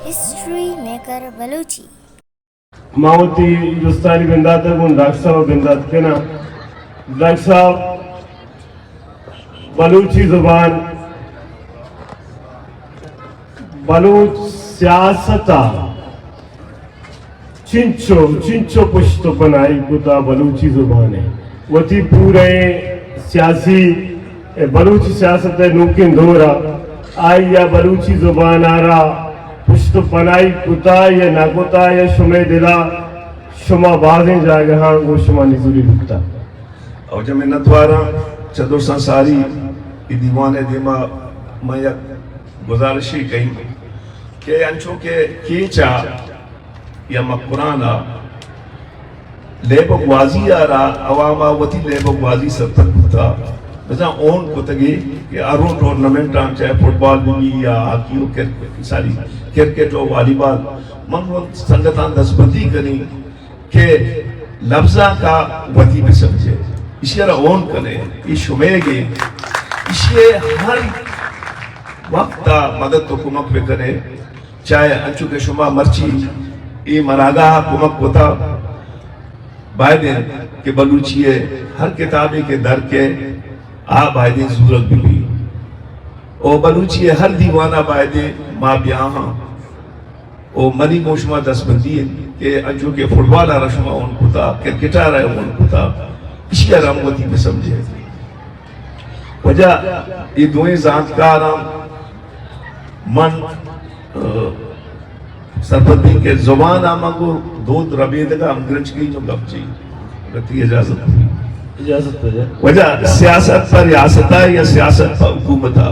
ہسٹری میکر بلوچی۔ ما وتی دوستانی بندات ءَ گوں ڈاکٹر صاحب ءَ بندات کناں۔ ڈاکٹر صاحب، بلوچی زبان، بلوچ سیاست ءَ چنچو، چنچو پشت ءُ پناہی کتا بلوچی زبان ءَ۔ وتی پورئیں سیاسی، بلوچی سیاست ءِ نوکیں دور ءَ آئی ءَ بلوچی زبان ءَ را پشت ءُ پناہی کتا یا نہ کتا یا شمئے دل ءَ شما بازیں جاگہاں گوں شما نزوری بوتا۔ او جا منتواراں چہ درساں ساری اے دیوان ءِ دیما من یک گزارشے کئیں کہ انچو کہ کیچ ءَ یا مکران ءَ لیب ءُ گوازی ءَ را عوام ءَ وتی لیب ءُ گوازی سرپد بوتا، بزاں اون کتگی کہ ہر رو ٹورنامنٹاں، چاہے فٹبال بہ بی یا ہاکی ءُ کرکٹ، ساری کرکٹ ءُ والی بال، من گوں سنگتاں دستبندی کنی کہ لبزانک ءَ وتی بہ سمجھے، ایشی ءَ را اون کنے، اے شمئیگ ایں، ایشی ءَ ہر وقت ءَ مدد ءُ کمک بہ کنے۔ چاہے انچو کہ شما مرچی اے مراگاہ ءَ کمک کتا، باید انت کہ بلوچی ءِ ہر کتابے کہ در کئے، آ باید انت زورگ بہ بی۔ او بلوچی ءِ ہر دیوان ءَ باید انت ما بیاہاں۔ او منی گوں شما دستبندی انت کہ انچو کہ فٹبال ءَ را شما اون کتا، کرکٹ ءَ را اون کتا، ایشی ءَ را ہم وتی بہ سمجھے۔ واجہ اے دوئیں زانتکاراں من، ءَ، سرپد بی کہ زبان ءَ من گوں دود ربیدگ ءَ ہمگرنچ کنی، نوں گپ چی؟ اگر تئی اجازت۔ اجازت واجہ۔ واجہ، سیاست پہ ریاست ءَ یا سیاست پہ حکومت ءَ؟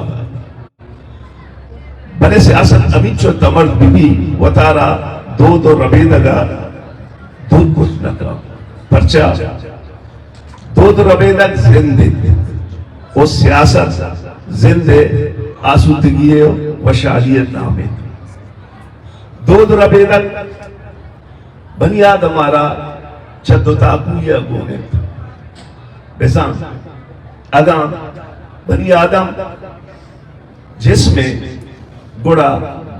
بلے سیاست ہمینچو تمرد بہ بی، وتارا دود ءُ ربیدگ ءَ دور کت نہ کن۔ پرچا؟ دود ءُ ربیدگ زند انت ءُ سیاست زند ءِ آسودگی ءُ وشحالی ءِ نام انت۔ دود ءُ ربیدگ بنی آدم ءَ را چہ دو تاکوئی ءَ گون انت۔ بزاں اگاں بنی آدم جسم انت، گڑا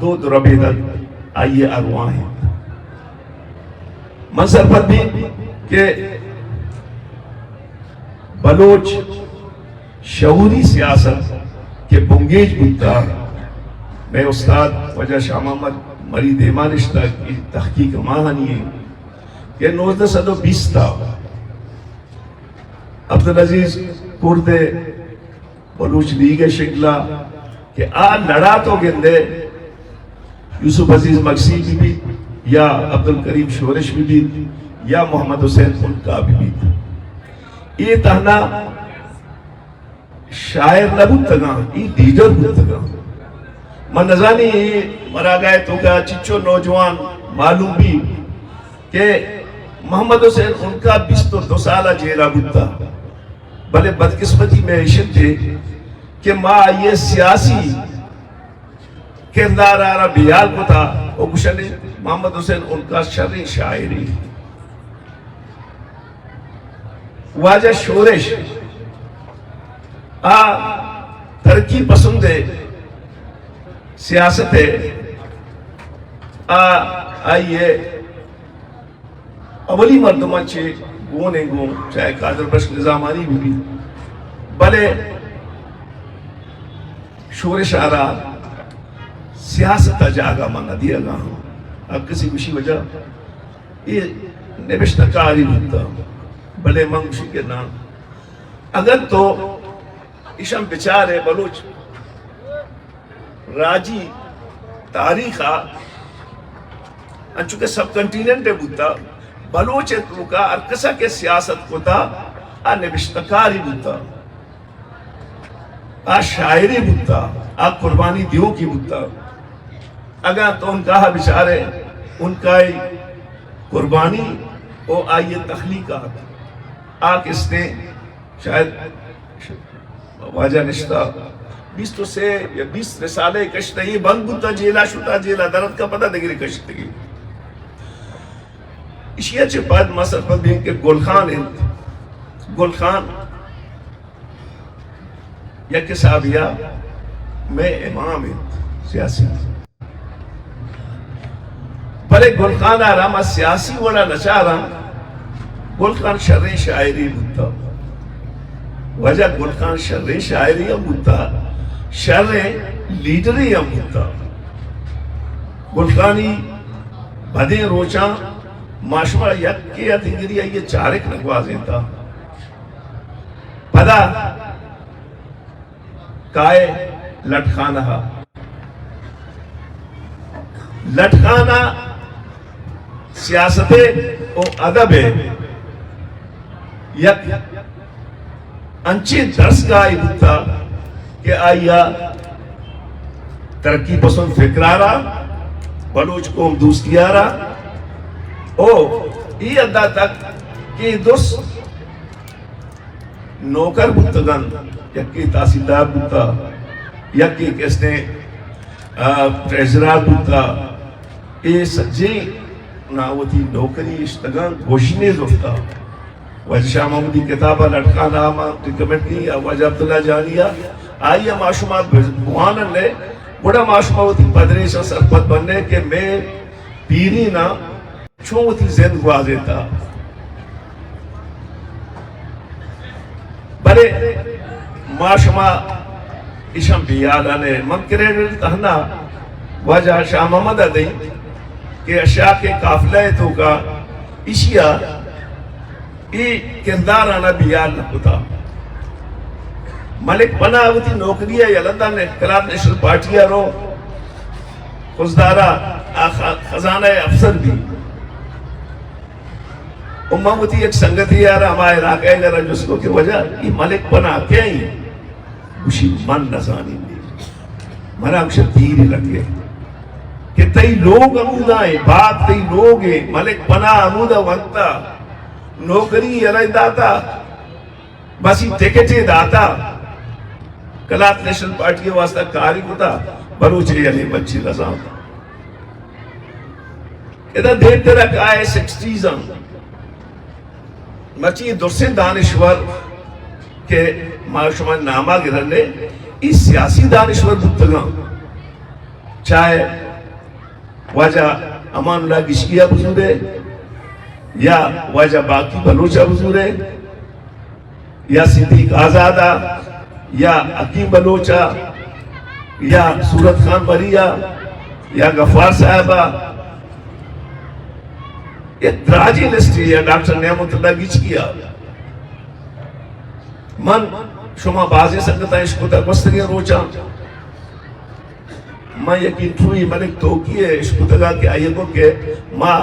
دود ءُ ربیدگ آئی ءِ ارواہ انت۔ من سرپد بی کہ بلوچ شعوری سیاست کہ بنگیج بوتا، مئے استاد واجہ شاہ محمد مری دیما نشتگ، اے تحقیق ہماہانی انت کہ نوزدہ سد ءُ بیست ءَ عبدالعزیز کرد ءِ بلوچ لیگ ءِ شکل ءَ کہ آ لڑا تو گندے یوسف عزیز مگسی بہ بیت یا عبدالکریم شورش بہ بیت یا محمد حسین عنقا بہ بیت۔ اے تہنا شاعر نہ بوتگاں، اے لیڈر بوتگاں۔ من نزانی اے مراگاہ ءِ توکا چچو نوجوان معلوم بی کہ محمد حسین عنقا بیست ءُ دو سال ءَ جیل ءَ بوتا، بلے بدقسمتی مئے ایش انت کہ ما آئی ءِ سیاسی کردار ءَ را بے ہیال کتا ءُ گوشنے محمد حسین عنقا شریں شاعرے۔ واجہ شورش آ ترقی پسند ءِ سیاست ءِ آ، آئی ءِ اولی مردماں چہ گون ءَ گوں، چاہے قادر بخش نظامانی بہ بیت، بلے شورش ءَ را سیاست ءَ جاگہ من نہ دیگا آں۔ ہر کسی گوشی واجہ اے نبشتہ کاری بوتا، بلے من گوشی کہ نہ، اگر تو ایشاں بچارے بلوچ راجی تاریخ ءَ انچو کہ سب کنٹیننٹ ءَ بوتا، بلوچ ءِ توکا ہر کسا کہ سیاست کتا، آ نبشتہ کاری بوتا، آ شاعری بوتا، آ قربانی دیوکی بوتا۔ اگاں تو عنقا ءَ بچارے، عنقا ءِ قربانی ءُ آئی ءِ تخلیقات، آ کستیں شاید واجہ نشتہ، بیست ءُ سے یا بیست رسالہ کشتہ، اے بند بوتا، جیلا شتا، جیلا در اتکا، پدا دگرے کشتگی۔ ایشی ءَ چہ پد ما سرپد بیں کہ گل خان انت۔ گل خان یک حسابیا مئے امام انت سیاسی۔ گل خان ءَ را ما سیاسی وڑا نچاراں۔ گل خان شریں شاعرے بوتا، واجہ گل خان شریں شاعرے ہم بوتا، شریں لیڈرے ہم بوتا۔ گل خانی بدیں روچاں ما شما یکے ءَ دگری آئی ءَ چارک نہ گوازینتا۔ پدا کائے لٹ خان ءَ۔ لٹ خان ءَ سیاست ءُ ادب ءِ یک انچیں درسگاہے بوتا کہ آئی ءَ ترقی پسند فکر ءَ را، بلوچ قوم دوستی ءَ را، او اے حد ءَ تک کہ درست نوکر بوتگ انت، یکے تحصیلدار بوتا، یکے کسے، آ، ٹریژرر بوتا۔ اے سجیں نا وتی نوکری اشتگاں گژنے زرتا۔ واجہ شاہ محمودی کتاب ءَ لٹ خان ءَ ما ریکمنڈ کنی، آ واجہ عبداللہ جانی ءَ، آئی ءَ ما شما بوان نے، گڑا ما شما وتی پدریچاں سرپد بنے کہ مئے پیریناں چون وتی زند گوازینتا۔ بلے ما شما ایشاں بے حیال ءَ نہ، من کریڈٹ تہنا واجہ شاہ محمد ءَ دئیں کہ اشاک ءِ قافلہ ءِ توکا ایشی ءَ اے کردار آناں بے حیال نہ کتا۔ ملک پناہ وتی نوکری ءَ یلہ دات، کلات نیشنل پارٹی ءَ رو، خضدار ءَ آ خ-، خزانہ ءِ افسر بی۔ و من وتی یک سنگتے ءَ را ہما علاقہ ءَ را جست کو کہ واجہ اے ملک پناہ کئے ایں؟ گوشی من نزانیں۔ منا گوشت دیر لگے کہ تئی لوگ ہمودا ایں، باگ تئی لوگ ایں، ملک پناہ ہمودا ونتا، نوکری یلہ داتا، بس اے ٹکٹے داتا، کلات نیشنل پارٹی ءِ واسطہ کاری کتا، بلوچ ءِ یلہ بچی نزانتا۔ ادا دیمترا کائے سکسٹیز ہم مرچی درسیں دانشور کہ ما شما ناما گرنے، اے سیاسی دانشور بوتگاں، چاہے واجہ امان اللہ گچکی ءَ بزورے یا واجہ باقی بلوچ ءَ بزورے، یا صدیق آزاد ءَ، یا حکیم بلوچ ءَ، یا صورت خان مری ءَ، یا غفار صاحب ءَ، یک دراجیں لسٹے ءَ، ڈاکٹر نعمت اللہ گچکی ءَ۔ من شما بازیں سنگتاں اشکتگ گوستگیں روچاں۔ من یک انٹرویو ملک توکی ءَ اشکتگ کہ آئی ءَ گو کہ ما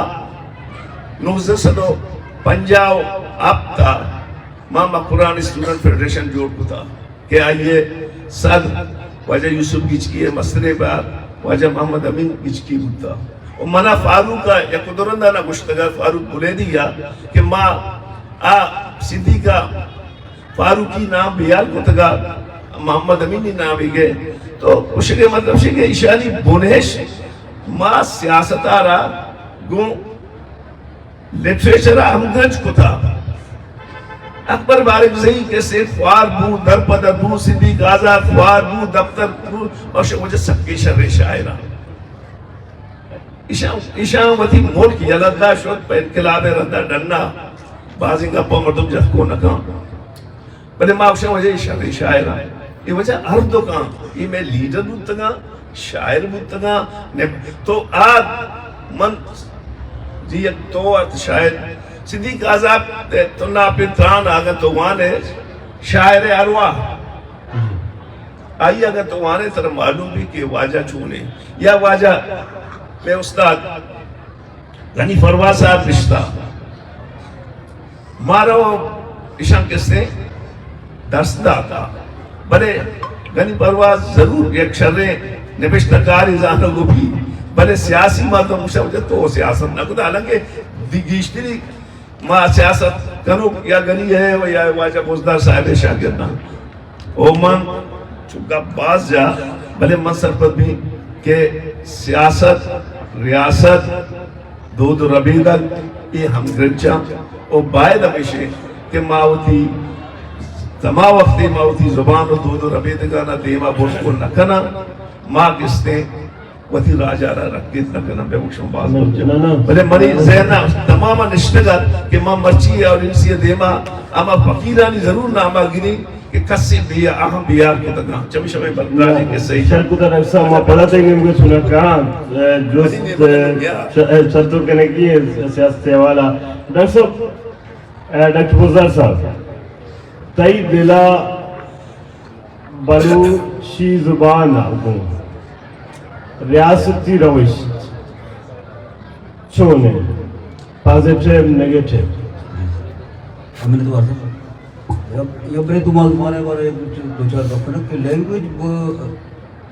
نوزدہ سد و پنجاہ و ہپت ءَ ما مکران اسٹوڈنٹ فیڈریشن جوڑ کتا کہ آئی ءِ صدر واجہ یوسف گچکی ءِ مستریں برات واجہ محمد امین گچکی بوتا۔ و منا فاروق ءَ یک دو رندا نہ گوشتگ، فاروق بلیدی ءَ کہ ما آ صدیق ءَ فاروقی نام بیال کتگا، محمد امینی نام گئے۔ تو گوشگے مطلب شے کہ ایشانی بنہش ما سیاست ءَ را گوں لٹریچر ءَ ہمگرنچ کتا۔ اکبر بارکزئی کسے خوار بو، در پہ در بو، صدیق آزاد خوار بو، دفتر بو، اور شے وجہ سکیں شریں شاعراں۔ ایشاں، ایشاں وتی ملک یلہ دات شت پہ انقلاب ءِ رندا ڈنا، بازیں گپاں مردم جتکو نہ کن۔ بلے ما گوشاں واجہ اے شریں شاعراں۔ اے واجہ ہر دکاں، اے مئے لیڈر بوتگاں، شاعر بوتگاں۔ نے تو آ من جی یک تو ات شاعر صدیق آزاد ءِ تنا پہ تران اگاں تو وانے شاعر ارواح۔ آئی اگاں تو وانے ترا معلوم بی کہ واجہ چونے یا واجہ مئے استاد غنی پرواز صاحب نشتا۔ مارا ایشاں کسے درس داتا۔ بلے غنی پرواز ضرور یک شریں نبشتہ کارے زانگ بی، بلے سیاسی مردم گوشاں واجہ تو سیاست نہ کتا، حالانکہ دی گیشتری ما سیاست کنوک یا غنی ءِ و یا واجہ بزدار صاحب ءِ شاگرداں۔ او من چو گپ باز جا، بلے من سرپد بی کہ سیاست، ریاست، دود و ربیدگ اے ہمگرنچاں۔ او باید ہمیش انت کہ ما وتی دما وقتے ما وتی زبان و دود و ربیدگانا دیما برد کن نہ کناں، ما گستیں وتی راج ءَ را رکیت نہ کناں، بہ گوشاں باز نہ، گپ جناں۔ نہ، نہ۔ بلے منی نہ، نہ۔ ذہن ءَ تمام نشتگ ات کہ ما مرچی اے آڈینسی ءِ دیم ءَ ہما فقیرانی ضرور نام ءَ گریں کہ کسے بے اہم بیار کتگ اَنت۔ چمیشا ہمے بلکراج ءِ قصہ ءَ۔ شر کتگ ڈاکٹر صاحب، ما پدا تئی نیمگ ءَ چوناہا کاں، اے، جست، منی نیمگ ءَ، اے، چ-، اے، چتور کنگی اے سیاست ءِ حوالہ۔ ڈاکٹر صاحب، اے، ڈاکٹر بزدار صاحب، تئی دل ءَ بلوچی زبان ءَ گوں ریاستی روش چون انت؟ پازیٹیو، نیگیٹیو؟ منت وار۔ یا، یا برے تو ما زبان ءِ بارے ءَ دو چار گپ کناں کہ لینگویج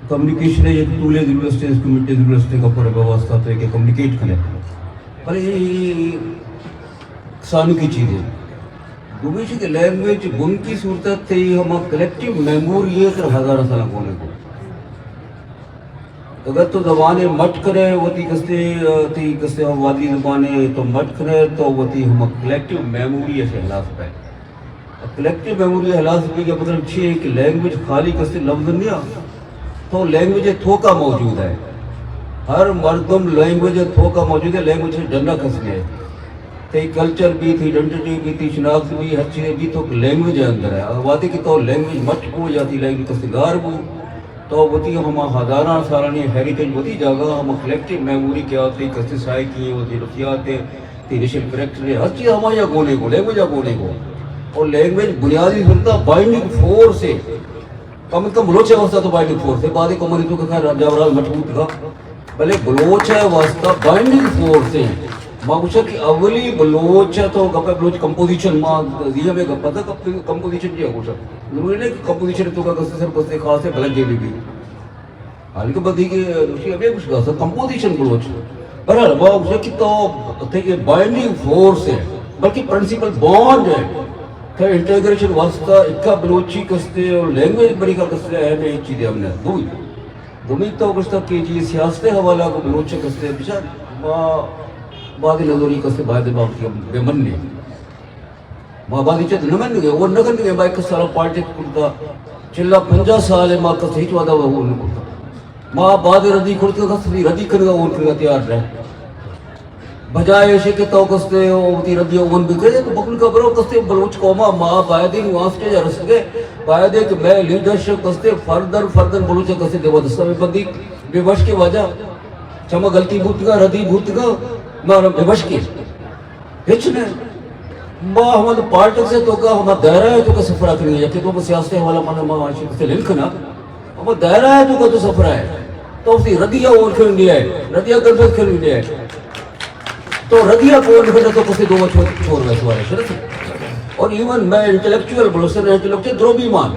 کمیونیکیشن ءِ یک ٹول ءِ ضرورت ہے، انسٹرومنٹ ءِ ضرورت ہے، گپ ءِ واسطہ تو کہ کمیونیکیٹ کنے۔ پر یہ سانکی چیز ہے۔ دومی چیز کہ لینگویج بنکی صورت ءَ تئی ہما کلیکٹیو میموری ءِ تر ہزار سال کونے کو۔ اگر تو زبان ءَ مٹ کرے، وتی کستے، تئی کستے ہم وادی زبان ءَ تو مٹ کرے، تو وتی ہما کلیکٹیو میموری ءَ ہلاس پہ۔ کلیکٹیو میموری ءَ ہلاس بی کا مطلب چی ہے کہ لینگویج خالی کستے لفظ نہیں آ، تو لینگویج ءِ توکا موجود ہے۔ ہر مردم لینگویج ءِ توکا موجود ہے، لینگویج ءِ ڈنا کس نہیں ہے۔ تئی کلچر بی، تئی آئیڈینٹی بی، تئی شناخت بی، ہر چیز بی تو لینگویج ءِ اندر ہے۔ اور وہدے کہ تو لینگویج مٹ کو یا تئی لینگویج کستے گار بو، تو وتی ہما ہزاراں سالانی ہیریٹیج وتی جاگہ، ہما کلیکٹیو میموری کہ آ تئی کستے سائیکی ہے، وتی نفسیات ہے، تئی ریشل کریکٹر ہے، ہر چیز ہمائی ءَ گونے کو، لینگویج ءَ گونے کو۔ اور لینگویج بنیادی صورت ءَ بائنڈنگ فورس ہے۔ کم از کم بلوچ ءِ واسطہ تو بائنڈنگ فورس ہے۔ بعد کمیونٹی تو کہ خیر جاوراز مٹ بوت گا، بلے بلوچ ءِ واسطہ بائنڈنگ فورس ہے۔ ما گوشاں کہ اولی بلوچ ءِ تو گپ ءَ بلوچ کمپوزیشن، ما زی ہمیں گپ ءَ تھا کمپوزیشن کیا گوشاں۔ ضروری نہیں کہ کمپوزیشن تو کا کسے سر کسے خاص ہے بلد جیلی بھی۔ حالانکہ بدی کے دوشی ہمیں کچھ گا سر کمپوزیشن بلوچ۔ بہرحال، ما گوشاں کہ تو تئی بائنڈنگ فورس ہے، بلکہ پرنسپل بانڈ ہے۔ کہ انٹیگریشن واسطہ اکا بلوچی کستے اور لینگویج بری کا کستے ہے، میں ایک چیز ہم نے دوئی۔ دومی تو گوشتا کہ جی سیاست ءِ حوالہ کو بلوچ کستے بچار، ما بعد نظری کستے باید باوتی بے من نے۔ ما بعد چت نہ من گئے، وہ نہ کن گئے، ما ایک سال پارٹی کرتا، چلا پنجاہ سال ہے، ما کستے ہیچ وعدہ وہ نہ کرتا۔ ما بعد ردی کرتا، کستے ردی کرنا وہ کرنا تیار رہے۔ بجائے ایشی کہ تو کستے ہو وتی ردی اون بکرے، تو بکل کا برو کستے بلوچ قوما، ما باید نو آسٹے رسگے، باید کہ میں لیڈرشپ کستے فردن فردن بلوچ کستے دیوا دستا میں بندی بے بش کے واجہ، چما غلطی بوتگا، ردی بوتگا، ما بے بش کے۔ ہچ نہ۔ ما ہما پارٹی سے تو کا ہما دائرہ ہے تو کا سفر کنی ہے، کہ تو سیاست حوالہ من ما آشی کستے لنک نہ۔ ہما دائرہ ہے تو کا تو سفر ہے۔ تو اسی ردیا اور کھل گیا ہے، ردیا گربت کھل گیا ہے۔ تو ردیا کون کھل تو کسے دو چھوڑ، چھوڑ ویسے والے شرط ہے۔ اور ایون میں انٹلیکچوئل بلوچستان انٹلیکچوئل دروبی مان۔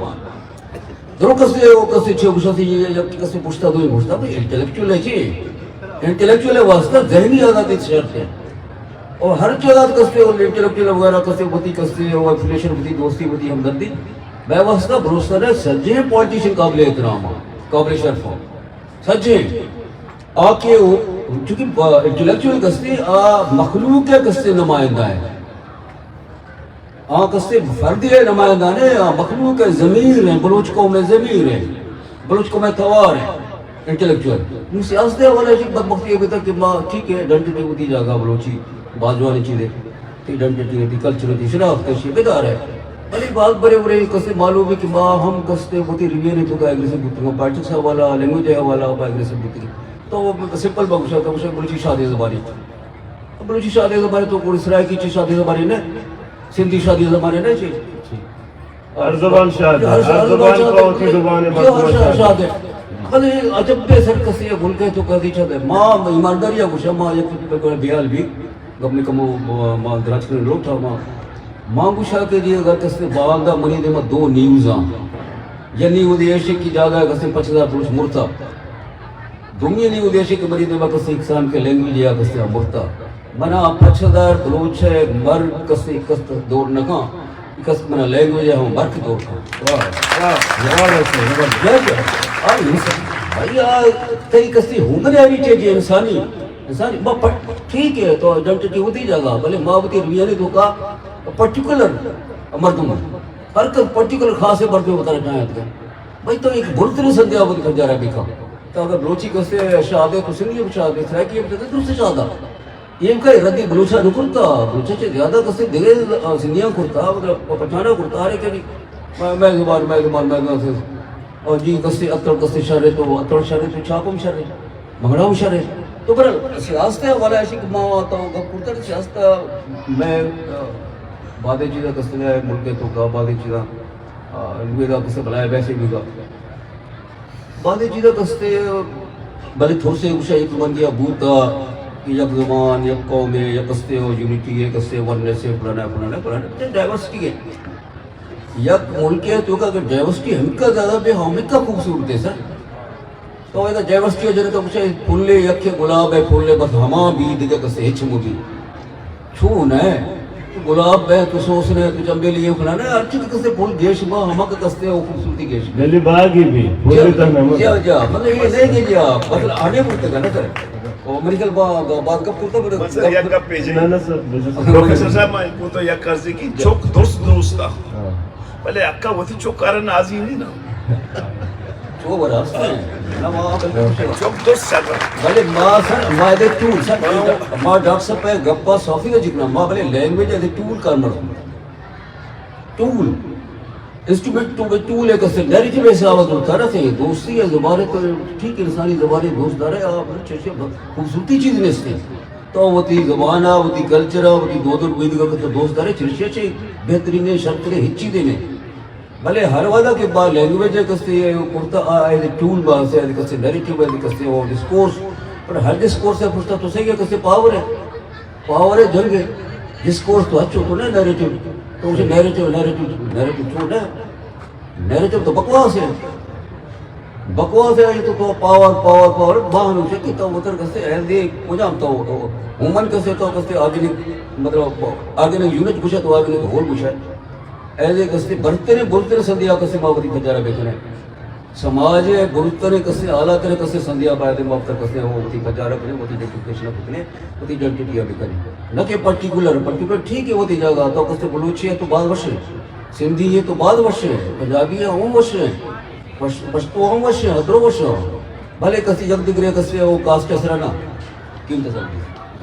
درو کسے او کسے چھ گوشا سی، یا کسے پشتا دوئی پشتا، بھئی انٹلیکچوئل ہے چی؟ انٹلیکچوئل واسطہ ذہنی آزادی شرط ہے۔ اور ہر جگہ کسے او انٹلیکچوئل وغیرہ کسے وتی کسے او افیلیشن وتی دوستی وتی ہمدردی۔ میں واسطہ بلوچستان ہے سجے پولیٹیشن قابل احترام ہاں، قابل شرف ہاں۔ سجے۔ آ کہ او، چونکہ با-، انٹلیکچوئل کسے آ مخلوق ہے کسے نمائندہ ہے۔ آ کسے فردی ہے نمائندہ نے، آ مخلوق ہے ضمیر ہے، بلوچ قوم ہے ضمیر ہے، بلوچ قوم ہے توار ہے، انٹلیکچوئل۔ نو سیاست ہے والا ایک بدبختی ہے بتا کہ ما ٹھیک ہے، آئیڈینٹی وتی جاگہ بلوچی، باجوانی چیزیں، تی آئیڈینٹی، تی کلچر، تی شناخت، تی شی بدار ہے۔ بلے باز برے برے کسے معلوم ہے کہ ما ہم کستے وتی ریوینے تو کا ایگریسو بوتگا، پالیٹکس والا، لینگویج والا، با ایگریسو بوتگا۔ تو سمپل بگوشا، تو گوشا بلوچی شادی زبانی۔ بلوچی شادی زبانی تو کوئی سرائیکی چی شادی زبانی نہ، سندھی شادی زبانی نہ چی۔ ہر زبان شاد ہے، ہر، ہر ہر زبان زبان شاد ہے۔ پہ وتی زبان ہے، جی، ہر مردمان شاد، شاد شاد ہے۔ ہے۔ بلے عجب بے سر کسی ہے، ملک ہے تو کدی چد ہے۔ ما ایمانداری ہے گوشا، ما یک بیال بھی، گپ نے کمو، ما دراج کرنے لوگ تھا، ما، ما گوشا کہ جی اگر کسی باندا منی دے ما دو نیوز آں۔ یا نیوز ایشی کی جاگہ ہے کسی پچ ہزار بلوچ مرتا۔ دومی نیوز ایشی کہ منی دیما کسے اکسان کے لینگویج یا کسے مرتا۔ منا پچ ہزار بلوچ ہے مرگ کسے کست دور نکاں، کست منا لینگویج ہے ہم مرگ دور کاں۔ واہ، واہ، واہ، واہ، زبردست۔ جج، آ انسان، بھائی، آ، تئی کسے ہیومن ہیریٹیج ہے انسانی، انسانی، ما پٹ-، ٹھیک ہے، تو آئیڈینٹی وتی جاگہ، بلے ما وتی ریئلی تو کا پرٹیکولر مردم ہے۔ ہر کس پرٹیکولر خاص ہے مردم بتا رہا ہے۔ بھائی، تو ایک بولتے نہیں سنجا بول کر جا رہا ہے بیکا۔ اگر بلوچی کسے شاعر تو سندھی ہم شاعر، سرائیکی ہم تو درست شاعر۔ یہ کا ردی بلوچا نہ کرتا، بلوچا چے زیادہ کسے دگے سندھیاں کرتا، مطلب پٹھانا کرتا، ہر ایک میں، میں زبان، میں زبان، میں زبان سے۔ اور جی کسے اتڑ کسے شر ہے تو اتڑ شر ہے تو چھاپ ہم شر ہے، بھنگڑا ہم شر ہے۔ تو پر سیاست ہے والا ایسی کہ ماں تو گپ کرتا کہ سیاست میں، آ، بعد چیزا کسے ملک تو کا بعد چیزا، آ، لوے دا کسے بلائے ویسے بھی گا۔ بازیں چیزاں کستے، بلے تھوڑے سے گوشا یک بندیا بوتا کہ یک زبان، یک قوم ہے، یک کستے ہو، یونٹی ہے، کستے ونس ہے، فلانا ہے، فلانا ہے، فلانا ہے، ڈائیورسٹی ہے۔ یک ملک ہے تو کا اگر ڈائیورسٹی ہمکا زیادہ بے، ہمکا خوبصورت ہے سر۔ تو ادا ڈائیورسٹی ہے جنے تو گوشے پھلے یک گلاب ہے، پھلے بس ہما بھی دگہ کسے ہچ مو بھی۔ چون ہے؟ گلاب بہ تو سوس نے تو چمبیلی یہ فلانا ہے، ہر چیز کسے پھول گیش با، ہما کا کستے ہو خوبصورتی گیش با۔ دلی باغی بھی، پھول جا، تک نہ مت۔ جا، جا، مطلب یہ نہیں کہ جا، مطلب آنے پڑتے گا نا سر۔ او میری خیال با، با، بات کب کرتا بڑے بس سر، یک گپ پیجے۔ نہ، نہ سر، بس سر۔ پروفیسر صاحب، میں کو تو یک کرزی کی چوک درست درست تھا۔ ہاں۔ بلے اکا وتی چوکارا نازی نہیں نا۔ چو براست ہے۔ نہ، ما بالکل چوک درست سر۔ بلے ما سر، ما دے تو سر، ما ڈاکٹر صاحب پہ گپا صافی کا جکنا، ما بلے لینگویج ہے ٹول کار مر۔ ٹول۔ انسٹرومنٹ تو بے ٹول ہے کسے، نیریٹو حساب تو طرف ہے، دوستی ہے، زبان ہے تو ٹھیک انسانی زبان ہے، دوست دار ہے، آپ چیزیں خوبصورتی چیز نہیں اس کے۔ تو وتی زبان آ، وتی کلچر آ، وتی دود و ربیدگ آ کہ تو دوست دارے، چرشیا چے بہترین ہے، شرترے ہچی دے نے۔ بلے ہر وعدہ کہ با لینگویج ہے کستے، یہ کرتا آ، آ، یہ ٹول با سے، یہ کستے نیریٹو ہے، یہ کستے وہ ڈسکورس۔ پر ہر ڈسکورس ہے پوچھتا تو صحیح ہے کستے پاور ہے۔ پاور ہے جنگ ہے۔ ڈسکورس تو اچھو تو نہیں نیریٹو۔ تو اسے نیریٹو، نیریٹو، نیریٹو چھوڑ دے۔ نیریٹو تو بکواس ہے۔ بکواس ہے، یہ تو، تو پاور، پاور، پاور، باہر ہو سکے تو اتر کسے ایز اے کجام تو، وومن کسے تو کسے آرگینک، مطلب آرگینک یونٹ گوشے تو آرگینک ہول گوشے۔ ایز اے کسے برتنے، برتنے سندیا کسے ما وتی پجارا بکنے۔ سماج ہے برتنے کسے، اعلیٰ تر کسے سندیا باید ما وتی کسے ہو وتی پجارا کنے، وتی ایجوکیشن بکنے، وتی آئیڈینٹی بکنے۔ نہ کہ پرٹیکولر، پرٹیکولر ٹھیک ہے وتی جگہ، تو کسے بلوچی ہے تو باز وش ہے۔ سندھی ہے تو باز وش ہے، پنجابی ہے ہم وش ہے۔ پش-، پشتو ہم وش ہیں، ہدرو وش ہیں۔ بلے کسی یک دگرے کسی او کاسٹ اثر نہ۔ قیمت سر۔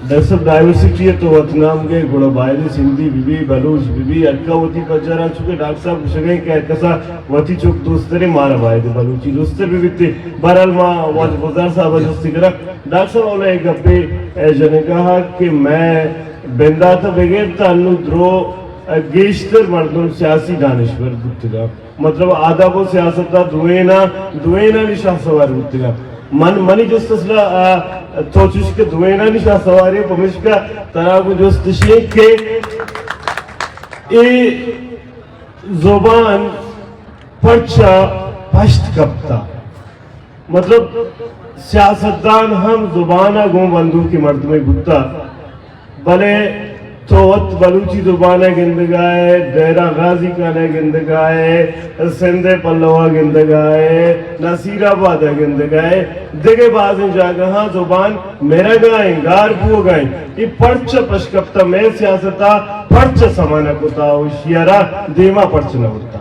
ڈاکٹر صاحب، ڈائیورسٹی ہے تو وت نام گئے، گڑا باید سندھی بی بی، بلوچ بی بی، اکا وتی پجارا، چونکہ ڈاکٹر صاحب گشگئے کہ ہر کسا وتی چک دوست ترے، مارا باید بلوچی دوست تر بی بیتے۔ بہرحال ما واجہ گلزار صاحب جستی کرا۔ ڈاکٹر صاحب اولا ایک گپے اے جنگا کہ میں بنداتا بغیر تا انو درو گیشتر مردم سیاسی دانشور بوتگا۔ مطلب، آداب و سیاست ء دوئیناں، دوئینانی شاہ سوار بوتگاں۔ من، منی جست اصلا، آ، تو چوش کہ دوئینانی شاہ سوارے، پمیشکا ترا گوں جست اشی کہ اے زبان پرچا پشت کپتا؟ مطلب، سیاستدان ہم زبان ء گوں بندوکی مردمے بوتا، بلے تو وت بلوچی زبان ء گندگائے، ڈیرہ غازی خان ء گندگائے، سندھ ء پلو ء گندگائے، نصیر آباد ء گندگائے، دگہ بازیں جاگہاں زبان مرگائیں، گار بوگائیں۔ اے پرچہ پشکپتہ مئے سیاست ء، پرچہ سما نہ کتا و اشی ء را دیما پرچہ نہ برتا؟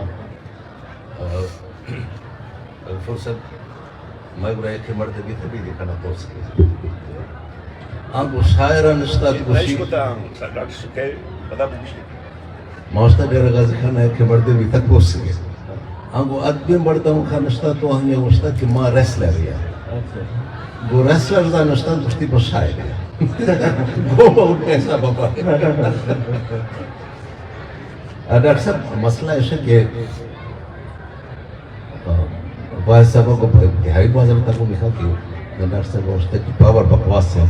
فرصت مئے گڑا یکے مردے بیت بی دے کنا پرس کے۔ آنگو شاعر نشتا تو گوشی۔ ما اشتا ڈیرہ غازی خان یکے مردے بیت پرس کے۔ آنگو ادبی مردم خان نشتا تو آنگے گوشتا کہ ما ریسلر یا۔ گو ریسلر دا نشتا گوشتی بس شاعر یا۔ گو بہت پیسہ بابا۔ ڈاکٹر صاحب، مسئلہ ایسا کہ واحد صاحب کو انتہائی معذرت کو لکھا کہ ڈاکٹر صاحب گوشتے کہ پاور بکواس ہے۔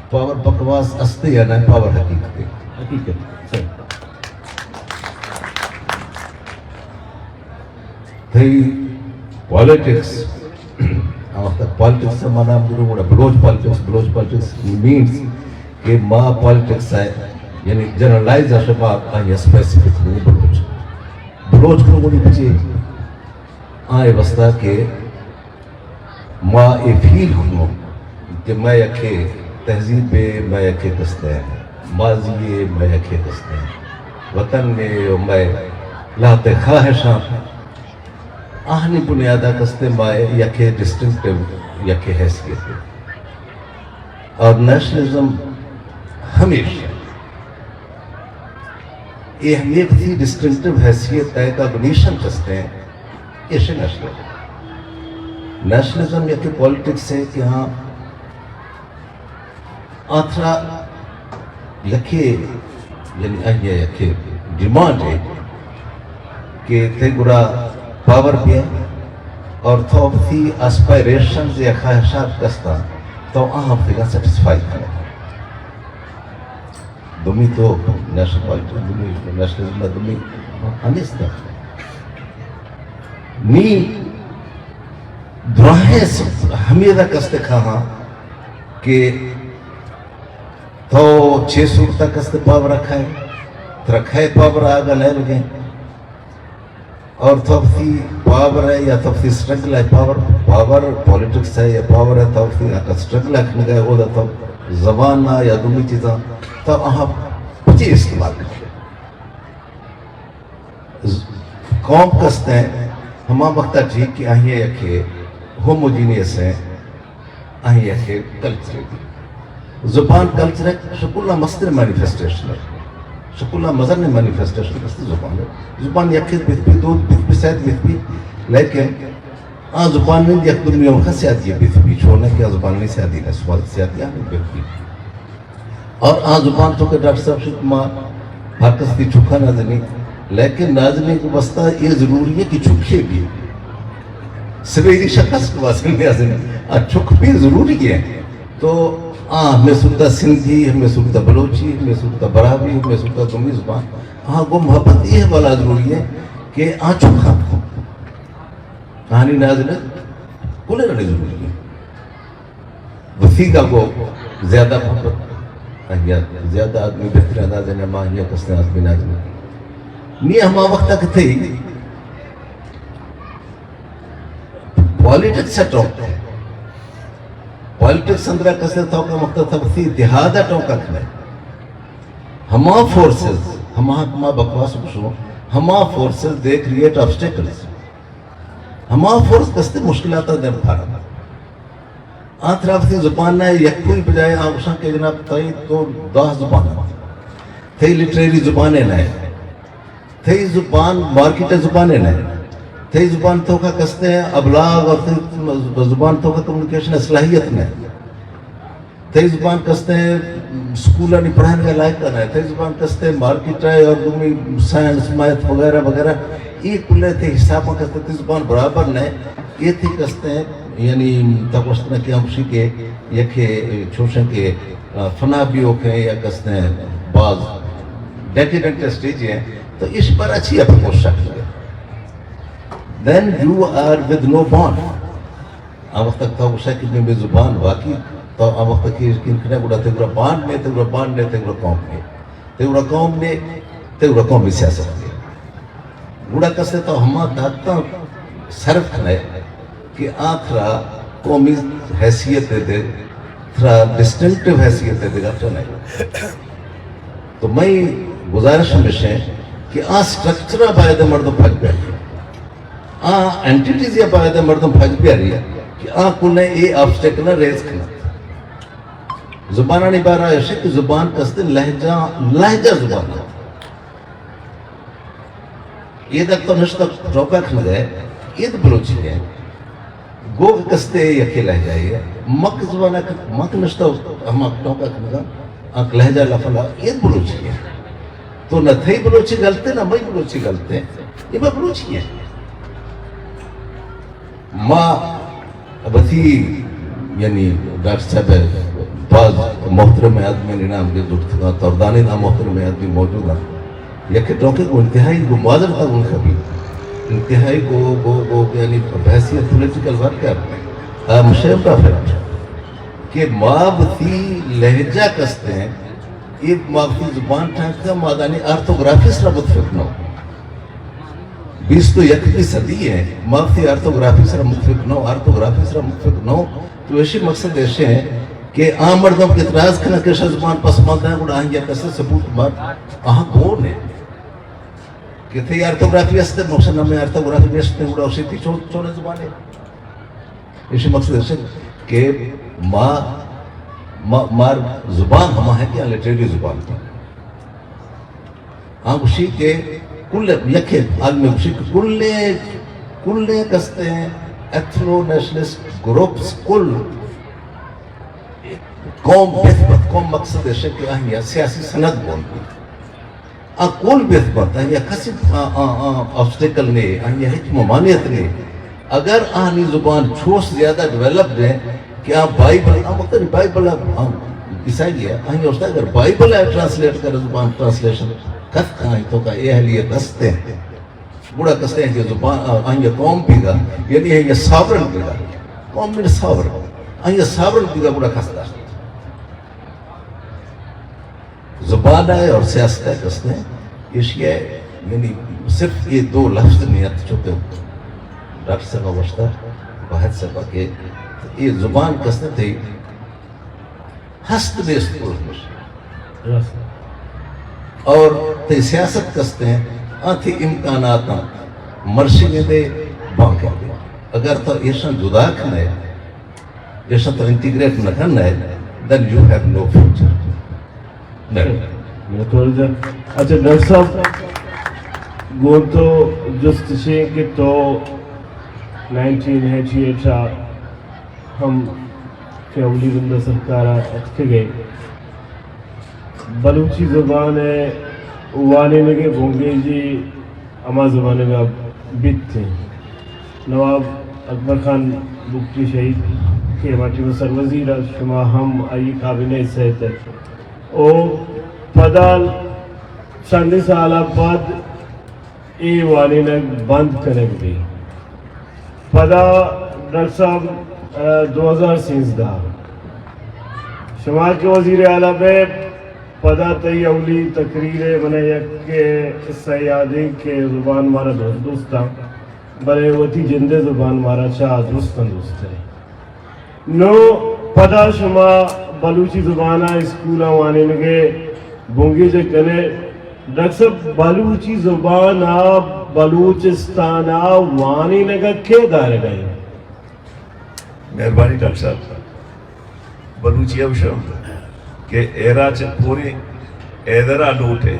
پاور بکواس استے یا نہ، پاور حقیقت ہے۔ حقیقت، صحیح۔ تئی پالیٹکس، آ وقت پالیٹکس سے مانا ہم گرو گڑا بلوچ پالیٹکس، بلوچ پالیٹکس مینز کہ ما پالیٹکس ہے، یعنی جنرلائز ہے شما آئی اسپیسیفک نہیں بلوچ۔ بلوچ کو گڑی بچے آئے واسطہ کہ ما اے فیل کنوں کہ مئے یکے تہذیب ء، مئے یکے دست ء ماضی ء، مئے یکے دست ء وطن ء، مئے لہتے خواہشاں آہانی بنیاد ء کستے ما یکے ڈسٹنکٹیو یکے حیثیت ہے۔ اور نیشنلزم ہمیشہ یہ ہمیں وتی ڈسٹنکٹیو حیثیت ہے، کا بنیشن کستے ہیں، ایشے نیشنلزم۔ نیشنلزم یکے پالیٹکس ہے کہ ہاں آ ترا یکے، یعنی آئی ء یکے ڈیمانڈ ہے کہ تئی گڑا پاور بیا اور تو وتی آسپائریشنز یا خواہشات کستا تو آہاں وتی سیٹسفائی کنے۔ دومی تو نیشنل پالیٹکس، دومی نیشنلزم، دومی ہمیستا نی دراہیں س-، ہمیدا کستے کھاہاں کہ تو چے صورتا کستے پاور رکھائے، ترا کھائے پاور آگا لے لگے، اور تو وتی پاور ہے یا تو وتی سٹرگل ہے، پاور، پاور پالیٹکس ہے یا پاور ہے تو وتی آگا سٹرگل ہے کھنگا ہے، او دا تو زبان نہ یا دومی چیزاں تو آہاں پچی استعمال کر۔ قوم کستے ہیں، ہما وقتا ٹھیک کہ آہی یکے ہوموجینیس ہیں، آہی یکے کلچر دی۔ زبان کلچر شکل مستر مینیفیسٹیشن ہے، شکل مزن مینیفیسٹیشن کستے زبان ہے۔ زبان یکے بیت بی، دو بیت بی، سید بیت بی، لیکن آ زبان نہیں یک دنیا خاصیت یہ بیت بی، چھوڑنے کہ آ زبان نہیں سیادی نہ، سوال سیادی آ نہیں بیت بی۔ اور آ زبان تو کہ ڈاکٹر صاحب شد ما ہر کس کی چکا نازنی، لیکن نازنی کو واسطہ یہ ضروری ہے کہ چکے بھی سویری شخص کو واسطے نازنی، آ چک بھی ضروری ہے۔ تو آ ہمیں سنتا سندھی، ہمیں سنتا بلوچی، ہمیں سنتا براہوی، ہمیں سنتا دومی زبان، آ کو محبت یہ والا ضروری ہے کہ آ چکا کہانی نازنی کل رہنے ضروری ہے۔ وثیقہ کو زیادہ محبت، آہیا زیادہ آدمی بہتر انداز ہے، ما آہیا کستے آدمی نہ آدمی۔ نی ہما وقت تک تھی پالیٹکس ٹوک، پالیٹکس اندرا کستے تو کا مقصد تھا وثی اتحاد ٹوک کھنے۔ ہما فورسز، ہما، ہما بکواس کشو، ہما فورسز دے کریٹ آبسٹیکلز۔ ہما فورس کستے مشکلات در پھارا۔ آ ترا وثی زبان نہ یک کوئی بجائے آ گوشاں کہ جناب تئی تو دہ زبان ہے۔ تئی لٹریری زبان ہے نہ۔ تئی زبان مارکیٹ زبان ہے نہ۔ تئی زبان تو کا کستے ہیں ابلاغ اور تئی زبان تو کا کمیونیکیشن صلاحیت نہ۔ تئی زبان کستے ہیں سکولانی پڑھائینگ ء لائق نہ، تئی زبان کستے ہیں مارکیٹ ہے اور دومی سائنس، میتھ وغیرہ وغیرہ، یہ کلے تئی حساب کستے تئی زبان برابر نہ، یہ تئی کستے ہیں، یعنی تا گوشت نہ کہ ہم شی کے یکے چوشن کے، آ، فنا بھی اوکے یا کستے ہیں باز ڈیکیڈنٹ اسٹیج ہے، تو اس پر اچھی اپنی کوشش ہے۔ Then you are with no bond. آ وخت تک تو گوشئے کہ مئے زبان واقعی تو آ وخت تک یقین کنئے گڑا تئی گورا بانڈ نے، تئی گورا بانڈ نے، تئی گورا قوم نے، تئی گورا قوم نے، تئی گورا قومی سیاست نے۔ گڑا کسے تو ہما طاقتاں صرف کنئے کہ آ ترا قومی حیثیت دے، ترا ڈسٹنکٹیو حیثیت دے گا تو نہیں۔ تو مئی گزارش ہمیش ایں کہ آ سٹرکچر باید مردم پھج بیاری۔ آ اینٹیٹیز یا باید مردم پھج بیاری کہ آ کلیں اے آبسٹیکل ریز کنت۔ زبانانی بارا ایش کہ زبان کستے لہجہ، لہجہ زبان ہے۔ اے در تو نشتہ ٹوکا کھنگے، اے تو بلوچی ہے۔ گوگ کستے یکے لہجہ ہے۔ مک زبان ہے، مک نشتہ ہما ٹوکا کھنگا، آ لہجہ لفلا، اے تو بلوچی ہے۔ تو نہ تھئی بلوچی غلط ہے، نہ مئی بلوچی غلط ہے۔ اے ما بلوچی ہے۔ ما وتی، یعنی ڈاکٹر صاحب باز محترم آدمی نام کے زرتگا، تردانی نام محترم آدمی موجود ہیں۔ یکے ٹوکے کو انتہائی کو معذرت ہے ان کا بھی۔ انتہائی کو، کو، کو، یعنی بحیثیت پولیٹیکل ورکر، آئی ایم شیمڈ آف اٹ کہ ما وتی لہجہ کستے ہیں، یہ ما وتی زبان ٹھانکتا، ما دانی آرتھوگرافی سرا متفق نہ ہو۔ بیست و یکمی صدی ہے، ما وتی آرتھوگرافی سرا متفق نہ ہو، آرتھوگرافی سرا متفق نہ ہو، تو ایشی مقصد ایشے ہیں کہ عام مردم کے اعتراض کنا کہ شاہ زبان پسماندہ ہے، گڑا آہنگی کسے ثبوت مار، آہاں کون ہے؟ کہ تھئی آرتھوگرافی ہستے، مقصد نہ میں آرتھوگرافی نیست، گڑا اسی تھی چون، چون زبان ہے؟ ایشی مقصد ایشے کہ ما، ما، مار زبان ہما ہے کہ لٹریری زبان تھا۔ آ گوشی کہ کل یک عالم گوشی کہ کل، کل کستے ہیں ایتھنو نیشنلسٹ گروپس کل قوم بثبت، قوم مقصد ہے کہ آہیا سیاسی سند بون کی۔ آ کل بثبت، آہیا کسی آ، آ، آ، آبسٹیکل نے، آہیا ہچ ممانعت نے۔ اگر آہنی زبان چوش زیادہ ڈیولپڈ ہے کہ آ بائبل، آ مطلب بائبل آ، آ عیسائی ہے، آہیا استا اگر بائبل آ ٹرانسلیٹ کرے، زبان ٹرانسلیشن کس کہیں تو کا اے اہلیت ہستے ہیں۔ گڑا کستے ہیں کہ زبان، آ، آہیا قوم پیدا، یعنی ہے یہ ساورن پیدا۔ قوم من ساورن۔ آہیا ساورن پیدا گڑا کستا۔ زبان ہے اور سیاست ہے کستے ہیں۔ ایشی ہے، یعنی صرف یہ دو لفظ نہیں آتے چونکہ ڈاکٹر صاحب گوشتا، واحد صاحب کہ یہ زبان کستے تھے ہست نیست پورا ہمیش۔ اور تئی سیاست کستے ہیں، آ تئی امکانات ہیں، مرشی میں دے بانکے دے۔ اگر تو ایشاں جدا کھنے، ایشاں تو انٹیگریٹ نہ کھنے، then you have no future۔ نہیں۔ اچھا ڈاکٹر صاحب، گوں تو جست شیں کہ تو نائنٹین ایٹی ایٹ آ ہم کہ اولی رند ء سرکار ء اتکگ ء بلوچی زبان ء وانینگ ء بنگیجی ہما زمانگ ء بیت انت۔ نواب اکبر خان بگٹی شہید کہ ہما ٹیم ء سروزیر ات، شما ہم آئی کابینہ ء حصہ اتت۔ او پدا چندیں سال ء بعد اے وانینگ بند کنگ بیت۔ پدا ڈاکٹر صاحب، ء، دو ہزار سیزدہ شما کہ وزیر اعلی بئے، پدا تئی اولی تقریر ء من ء یک قصہ یاد انت کہ زبان مارا دوست دوستاں، بلے وتی جند ء زبان مارا چہ آ دوستاں دوستر انت۔ نوں پدا شما بلوچی زبان ء اسکولاں وانینگ ء بنگیج ء کن ئے۔ ڈاکٹر صاحب، بلوچی زبان ء بلوچستان ء وانینگ ء کئے دارگ ء انت؟ مہربانی ڈاکٹر صاحب، بلوچی ء گوشاں کہ ایرا چہ پوریں حیدر ء لوٹ ئے۔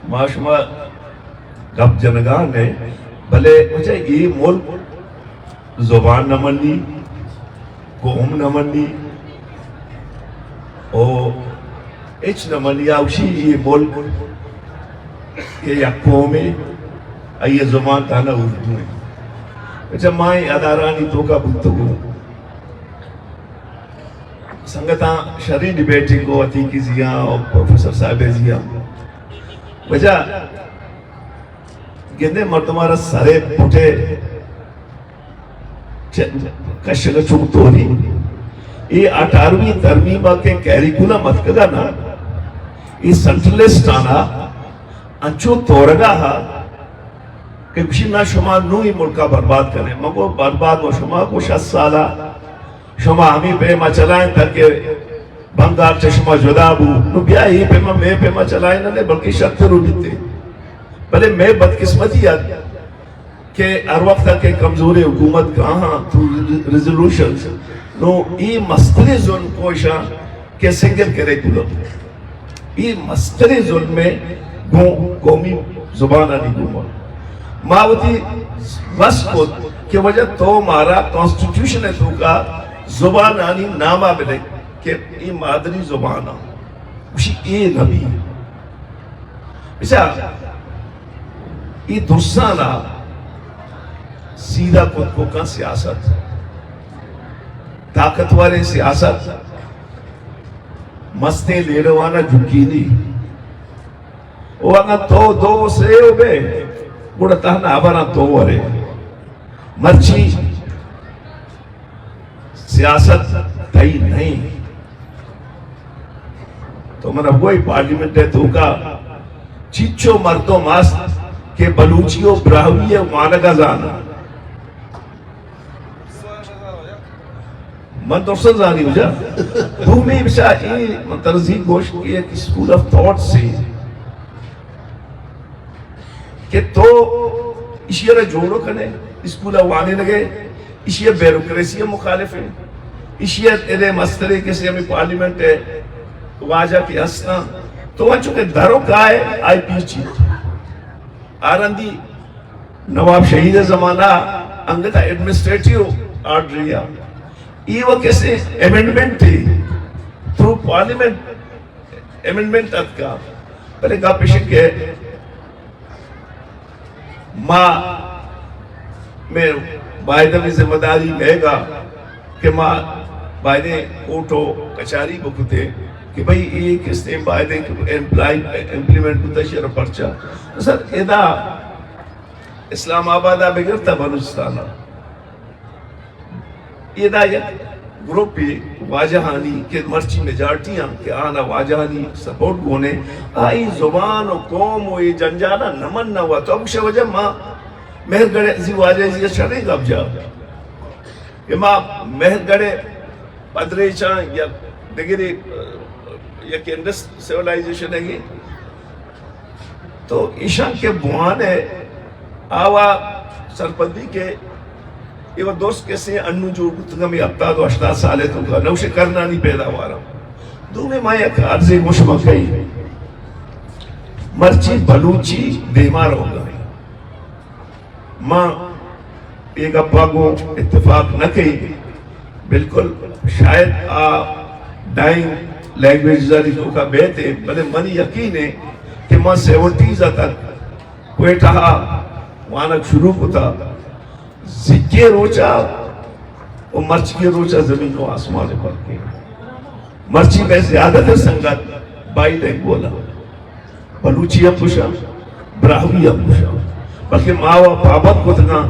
ما شما گپ جنگا نہ، بلے مجھے اے ملک زبان نہ منی، قوم نہ منی، او ہچ نہ منی۔ آ گوشی اے ملک کہ یک قومے، آئی زبان تہنا اردو ہے۔ اچھا، ما اے ادارانی توکا بوتگوں۔ سنگتاں شریں ڈیبیٹنگ کو عتیقی زیاں اور پروفیسر صاحب زیاں۔ وجہ گندے مردمارا سرے پٹے چ-، کشگ چون توری۔ اے اٹھارہویں ترمیم ء کہ کیریکولم اتکگا نا، اے سینٹرلسٹ آنا انچو تورگا ہا کہ گوشی نا شما نو ای ملکا برباد کرے۔ مگو برباد و شما کو شصت سالا شما ہمیں پیما چلائیں تاکہ بنگال چہ شما جدا بو۔ نو بیا اے پیما مے پیما چلائیں نہ بلکہ شتر ہو بیتے۔ بلے مے بدقسمتی ات کہ ہر وقت کہ کمزوریں حکومت کاہاں تھرو ریزولوشنز، نو ای مستریں ظلم کوشاں کہ سنگل کریکولم، ای مستریں ظلم ہے گوں قومی زبانانی گوما۔ ما وتی بس کت کہ وجہ تو مارا کانسٹیٹیوشن ہے تو کا زبانانی ناما بدے کہ ای مادری زبان آ، گوشی اے نبی۔ بچا، ای درسانا سیدھا کت کو کن سیاست، طاقتوریں سیاست، مستیں لیڈوانا جھکینی۔ او اگاں تو دو سے ہو بے، گڑا تہنا ہبراں تو ورے۔ مرچی سیاست تئی نہیں۔ تو من ابوئی پارلیمنٹ ہے تو کا چیچو مردم است کہ بلوچی و براہوئی ہے وانگا زانا۔ من درست زانی ہو جا۔ دومی بچا ای من ترزی گوشت کہ ایک اسکول آف تھاٹ سے کہ تو ایشی را جوڑو کنے، اسکول ء وانینگ ء، ایشی ء بیوروکریسی ء مخالف ہیں، ایشی ء ادے مستریں کسے ہمے پارلیمنٹ ء واجہ کہ ہستاں، تو انچو کہ درو کائے آئی پیچی۔ آ رندی نواب شہید ء زمانہ انگت ایڈمنسٹریٹو آرڈر یا ای و کسے امینڈمنٹ تھی، تھرو پارلیمنٹ امینڈمنٹ اتکا۔ بلے گپ اش کہ ما، میں باید ہمیں ذمہ داری لے گا کہ ما باید کورٹ و کچاری بکتے کہ بھئی یہ کس نے باید امپلائی، امپلیمنٹ بکتا شر پرچا۔ سر، ادا اسلام آباد آ بگرتا بلوچستان آ۔ ادا یک گروپے واجہانی کہ مرچی میجارٹی آں کہ آنا واجہانی سپورٹ گونے، آئی زبان و قوم و اے جنجالا نہ مننا ہوا۔ تو گوشے وجہ ما مہرگڑھ زی واجہ زی شریں گپ جا کہ ما مہرگڑھ پدریچاں یا دگرے یک انڈس سیولائزیشن ہے، تو ایشاں کہ بوان ء آوا سرپدی کہ ایوہ دوست کسے انو جوڑ بوتگ ہمیں ہفتاد و ہشتاد سال ء توکا نوش کرنانی پیداوار ہم۔ دومی ما یک عرضے گوش ما کئی، مرچی بلوچی دیما روگا ہے۔ ما اے گپا گوں اتفاق نہ کئی، بالکل شاید آ ڈائنگ لینگویجز آنی توکا بیت، بلے منی یقین ہے کہ ما سیونٹیز تک کوئٹہ وانگ شروع کتا، زکے روچا و مرچی روچا زمین و آسمان فرق ہے۔ مرچی میں زیادہ تر سنگت بائی لینگولا بلوچی ہم گوشاں، براہوئی ہم گوشاں، بلکہ ما و پابند کتگاں،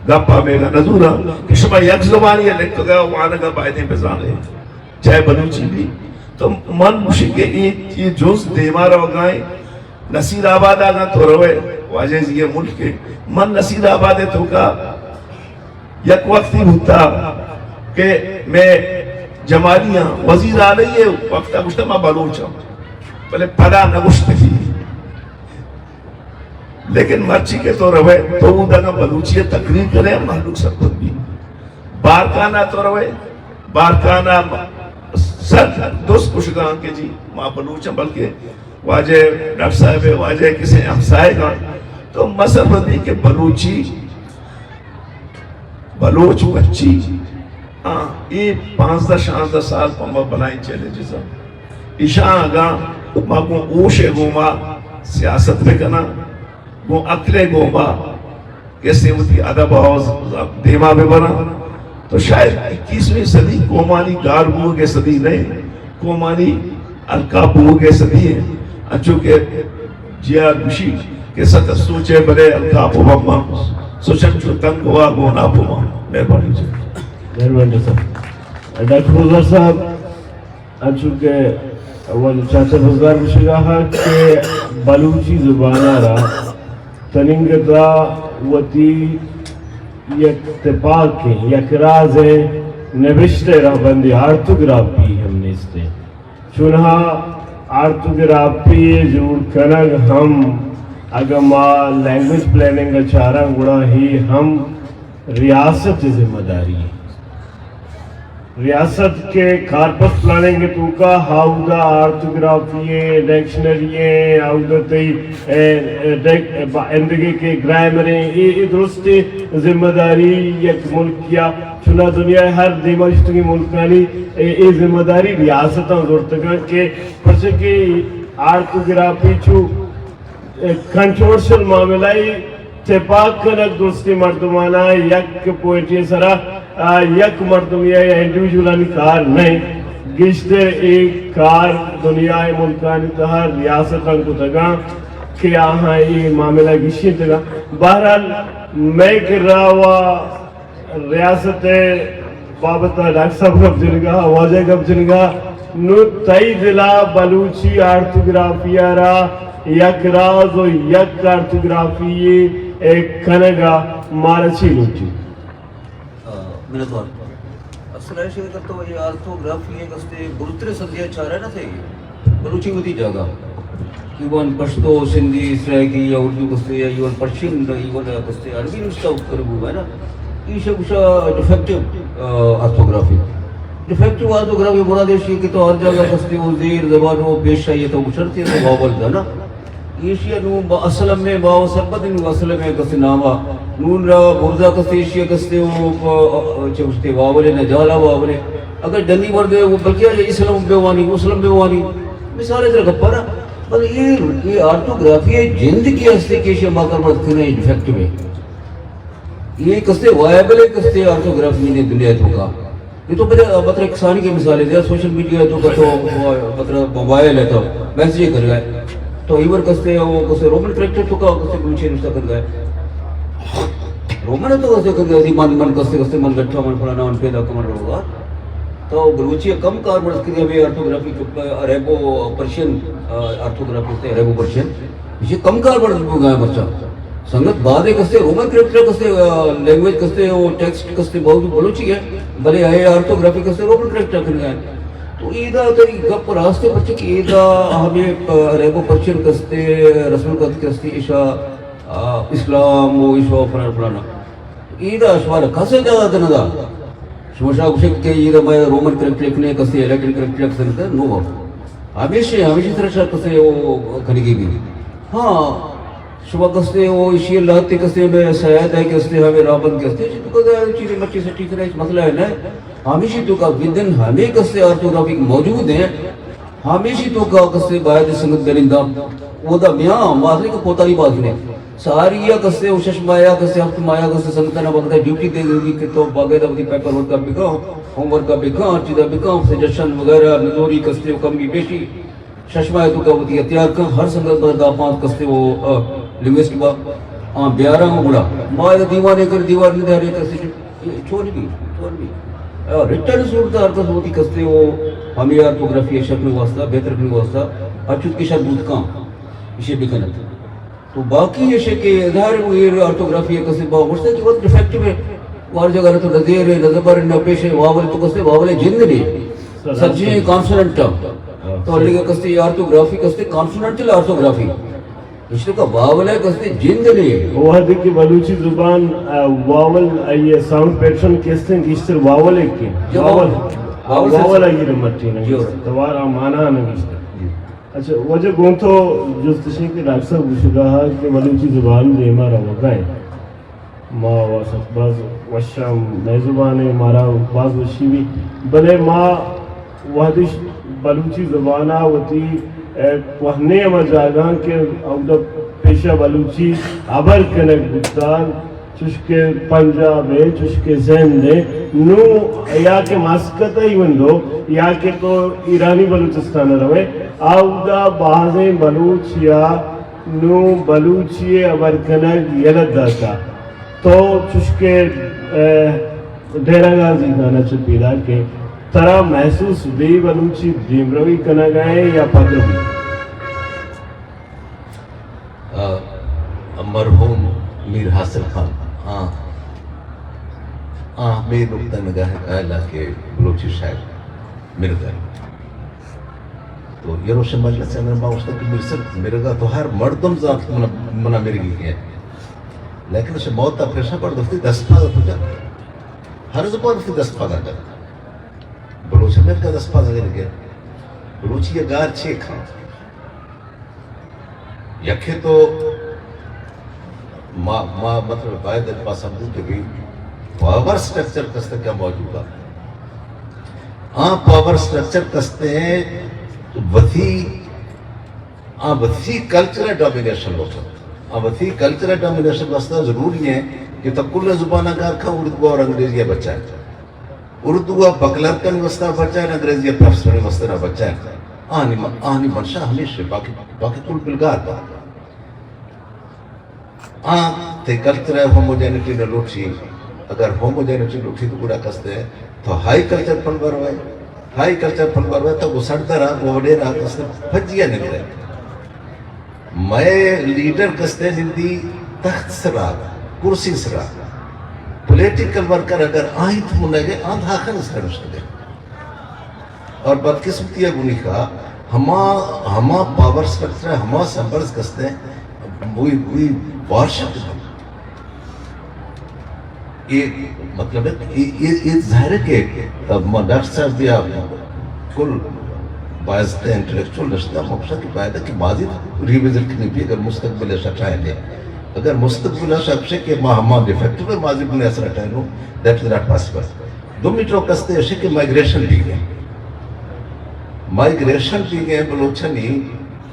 گپ آ میگا نزوراں کہ شما یک زبانی ء لکھگا وانگا بایدیں بزانے، چاہے بلوچی بھی۔ تو من گوشی کہ اے، اے جز دیما روگائیں۔ نصیر آباد آگاں تو روے، واجہ زی ملک ہے۔ من نصیر آباد توکا یک وقتی بوتا کہ میں جمالی ہاں، وزیر اعلی یہ وقتا گوشتا ما بلوچ ہاں، بلے پدا نہ گوشتگی۔ لیکن مرچی کہ تو روے، تو اودگا بلوچی تقریر کرے، مہلوک سرپد بھی۔ بارکانا تو روے، بارکانا سر دوست کشگاں کہ جی ما بلوچ ہاں، بلکہ واجہ ڈاکٹر صاحب، واجہ کسے ہمسائے گاں، تو مسر بدی کہ بلوچی، بلوچ بچی، آ، اے پانزدہ شانزدہ سال پہ ما بلائیں چیلنجز ہم۔ ایشاں اگاں ما گوں ہوش ء گوما سیاست بکناں، گوں عقل ء گوما کسے وتی ادب ء دیما بہ براں، تو شاید اکیسویں صدی قومانی گار بوگ ء صدی نہ انت، قومانی الکاپ بوگ ء صدی انت۔ انچو کہ جی آر گوشی کہ ست سوچے بلے الکاپ و بماں سوچن چو تنگ وا گونا پما۔ مہربانی جی۔ مہربانی سر۔ ڈاکٹر بزرگ صاحب، انچو کہ اول چاچا بزگار گوشگا ہا کہ بلوچی زبان ء را تننگتا وتی یک تپاکیں، یک رازیں نبشتہ ء رہبندی آرتوگرافی ہم نیستیں۔ چونہا آرتوگرافی ء جوڑ کنگ ہم اگاں ما لینگویج پلاننگ ء چاراں گڑا ہی ہم ریاست ء ذمہ داری ہے۔ ریاست کہ کارپس پلاننگ ء توکا ہاودا آرتوگرافی ء، ڈکشنری ء، ہاودا تئی، اے، اے، ڈک-، با-، اندگہ کہ گرامر ء، اے، اے درستیں ذمہ داری یک ملکیا چنا دنیا ء ہر دیما شتگیں ملکانی اے، اے ذمہ داری ریاستاں زرتگاں کہ پرچہ کہ آرتوگرافی چو کنٹروورشل معاملہ ء تپاک کنگ درستیں مردمانا یک پوائنٹے سرا، آ، یک مردمے یا انڈیویجولانی کار نہ انت۔ گیشتر اے کار دنیا ء ملکانی تہا ریاستاں کتگاں کہ آہاں اے معاملہ گیشینتگاں۔ بہرحال مئے کرا و ریاست ء بابت ء ڈاکٹر صاحب گپ جنگا، واجہ گپ جنگا، نو تئی دلا بلوچی آرتوگرافی ء را یک راز و یک آرتوگرافی ء کنگ ء مارا چی لوٹی؟ آ، منتوار۔ اصل ایش اگر تو یہ آرتوگرافی ء کستے بلترے سندیا چارے نہ تھے۔ بلوچی وتی جاگہ۔ ایون پشتو، سندھی، سرائیکی یا اردو کستے یا ایون پرشین، ایون کستے عربی نوشتہ کرے بوگ ء نا۔ ایشا گوشا ڈیفیکٹو، آ، آرتھوگرافی۔ ڈیفیکٹو آرتھوگرافی مراد ایشی کہ تو ہر جاگہ کستے وہ زیر زبان وہ پیش آئی تو گشرتی تو واول دا نا۔ ایشی نو با اصل میں با سربت نو اصل میں کستے ناما نون را برزا کستے ایشی کستے وہ چوشتے واولے نہ جالا واولے۔ اگر ڈنی مردے وہ بلکہ اسلم بے وانی، اسلم بے وانی، مثال در گپرا۔ بس یہ یہ آرتھوگرافی جند کی ہستے کہ ایشی ما کر مرد کنے ڈیفیکٹ میں یہ کستے وائبل ہے کستے آرتھوگرافی نے دنیا تو کا۔ یہ تو بڑے مطلب کسانی کے مثال ہے، سوشل میڈیا تو کا تو مطلب موبائل ہے تو میسج کر گئے۔ تو ایور کستے وہ کستے رومن کریکٹر تو کا کستے بلوچی نشتہ کر گئے۔ رومن تو کستے کر گئے، من من کستے کستے من گٹھا من فلانا من پیدا کمن روگا۔ تو بلوچی کم کار برس کر گئے آرتھوگرافی، عربو پرشین آرتھوگرافی سے، عربو پرشین یہ کم کار برس گئے بچہ۔ سنگت بعد ایک کستے رومن کریکٹر کستے، آ، لینگویج کستے، وہ ٹیکسٹ کستے بہت بلوچی ہے، بلے اے آرتھوگرافی کستے رومن کریکٹر کھن گئے۔ تو ایدا تئی گپ راستے پچے کہ ایدا ہمیں پ-، ریبو پرچن کستے، رسم الخط کستے، ایشا، آ، اسلام و ایشا فلان فلانا۔ ایدا شمارا کسے جاگہ نہ دا۔ شما شاہ گوشے کہ ایدا میں رومن کریکٹر لکھنے کستے، لیٹن کریکٹر لکھنے نو۔ ہمیشہ، ہمیشہ طرح شاہ کسے وہ کھنگی بھی۔ ہاں، شما کستے او ایشی لہتے کستے میں سید ہے کستے ہمیں رابند کستے، چی تو کستے چیزیں مچی سٹی کرے، اس مسئلہ ہے نا۔ ہمیشی تو کا ودن ہمیں کستے آرتھوگرافی موجود ہیں، ہمیشی تو کا کستے باید سنگت گرندا، او دا میاں ماسرے کو پوتاری باز نے۔ ساری یا کستے او شش ماہ یا کستے ہفت ماہ یا کستے سنگتانا وقت ڈیوٹی دے گی کہ تو باقاعدہ وتی پیپر ورک بکا، ہوم ورک بکا، چیزا بکا، سجیشن وغیرہ، نزوری کستے او کمی بیشی۔ شش ماہ تو کا وتی اختیار کن، ہر سنگت بر دا پانچ کستے وہ، آ، لنگوسٹ با، آ، بیارا ہوں گڑا۔ ما ادا دیوانے کر، دیوان نہ دے، ہر ایک کستے چو-، چون بھی، چون بھی۔ آ، ریٹن صورت ہر کس وتی کستے وہ، ہمیں آرتھوگرافی شکل واسطہ، بہتر کنگ واسطہ، ہر چوت کے شر بوت کان، اسے بکنت۔ تو باقی ایشے کہ اظہار ایر آرتھوگرافی کسے با گوشتے کہ وقت ڈیفیکٹ میں وار جگہ تو نظیر ہے، نظبر نہ پیش ہے، واول تو کستے واول جند نے۔ سجیں کانسوننٹ۔ تو لیگا کستے آرتھوگرافی کستے کانسوننٹل آرتھوگرافی۔ اس کا واول ہے کستے جند نے۔ وہدے کہ بلوچی زبان، آ، واول، آئی ساؤنڈ پیٹرن کستے گیشتر واول ہے کہ؟ جو واول۔ واول سے واول آئی مٹی نہ جو۔ گیشتر۔ توار آ مانا نہ گیشتر۔ جی۔ اچھا، واجہ گوں تو جست اش انت کہ ڈاکٹر صاحب گوشگا ہا کہ بلوچی زبان دیما روگا ہے۔ ما واسط باز وشاں مئے زبان ہے، مارا باز وشی بھی۔ بلے ما وہدش بلوچی زبان آ وتی، اے، کوہنے ہما جاگاں کہ اودا پیشا بلوچی ہبر کنگ بوتان، چوشکہ پنجاب ء، چوشکہ سندھ ء، نوں یا کہ مسقط ء ایون دو، یا کہ تو ایرانی بلوچستان ء روئے، اودا بازیں بلوچ یا نوں بلوچی ء ہبر کنگ یلہ داتا۔ تو چوشکہ، ء، ڈیرہ غازی خان ء چہ پیداک ئے، ترا محسوس بی بلوچی دیمروی کنگ ء یا پدروی؟ آ، مرحوم میر حاصل خان، آ، آ، ہمے نقطہ نگاہ ء قائل آ کہ بلوچی شاعر مرگ ء۔ تو یہ روش مجلس ء اندر ما گوشتگ کہ میر صاحب مرگ ء تو ہر مردم زانت کہ منا، منا مرگی ہے۔ لیکن اسے موت ء پیشہ پر دفتی دست پاگ تو جا۔ ہر زبان دفتی دست پاگ جا۔ بلوچ مرگ ء دست پاگ گر گئے۔ بلوچی ء گار چے کھان؟ یکے تو ما، ما مطلب باید ما سمجھوں کہ بھی پاور سٹرکچر کستے کیا موجود ہے۔ آ پاور سٹرکچر کستے ہیں وتی، آ وتی کلچرل ڈومینیشن ہوتا۔ آ وتی کلچرل ڈومینیشن واسطہ ضروری ہے کہ تو کل زبان کار کھا اردو اور انگریزی بچائے۔ اردو ء بکلرک ء واسطہ بچائیں، انگریزی ء پروفیسر ء واسطہ نہ بچائیں۔ آنی م-، آنی منشا ہمیش ہے، باقی، باقی کل بلگار بات۔ آ تے کلچر ء ہوموجینٹی نہ لوٹی، اگر ہوموجینٹی لوٹی تو گڑا کستے تو ہائی کلچر پن بروے، ہائی کلچر پن بروے تو وہ سردر ء وہ وڈیر ء کستے پجیا نکلے۔ مئے لیڈر کستے نندی تخت سرا، کرسی سرا۔ پولیٹیکل ورکر اگر آنت منگے، آنت ہاخن سرا نشتگے۔ اور بدقسمتی ہے گنی کا، ہما، ہما پاور سٹرکچر ہے، ہما سمبلز کستے، وہی، وہی وارشپ ہے۔ یہ مطلب ہے، یہ، یہ، یہ ظاہر ہے کہ، آ، ما ڈاکٹر صاحب یا کل باعزت انٹلیکچوئل نشتہ مقصد کہ باید ہے کہ ماضی ریویزٹ کنی بھی، اگر مستقبل ایسا چاہے نہیں۔ اگر مستقبل ایسا اچھے کہ ما ہما ڈیفیکٹو ماضی بنے اثر ہٹائے نو، that is not possible۔ دومی ٹوک استے ایسے کہ مائگریشن بھی گئے۔ مائگریشن بھی گئے بلوچنی،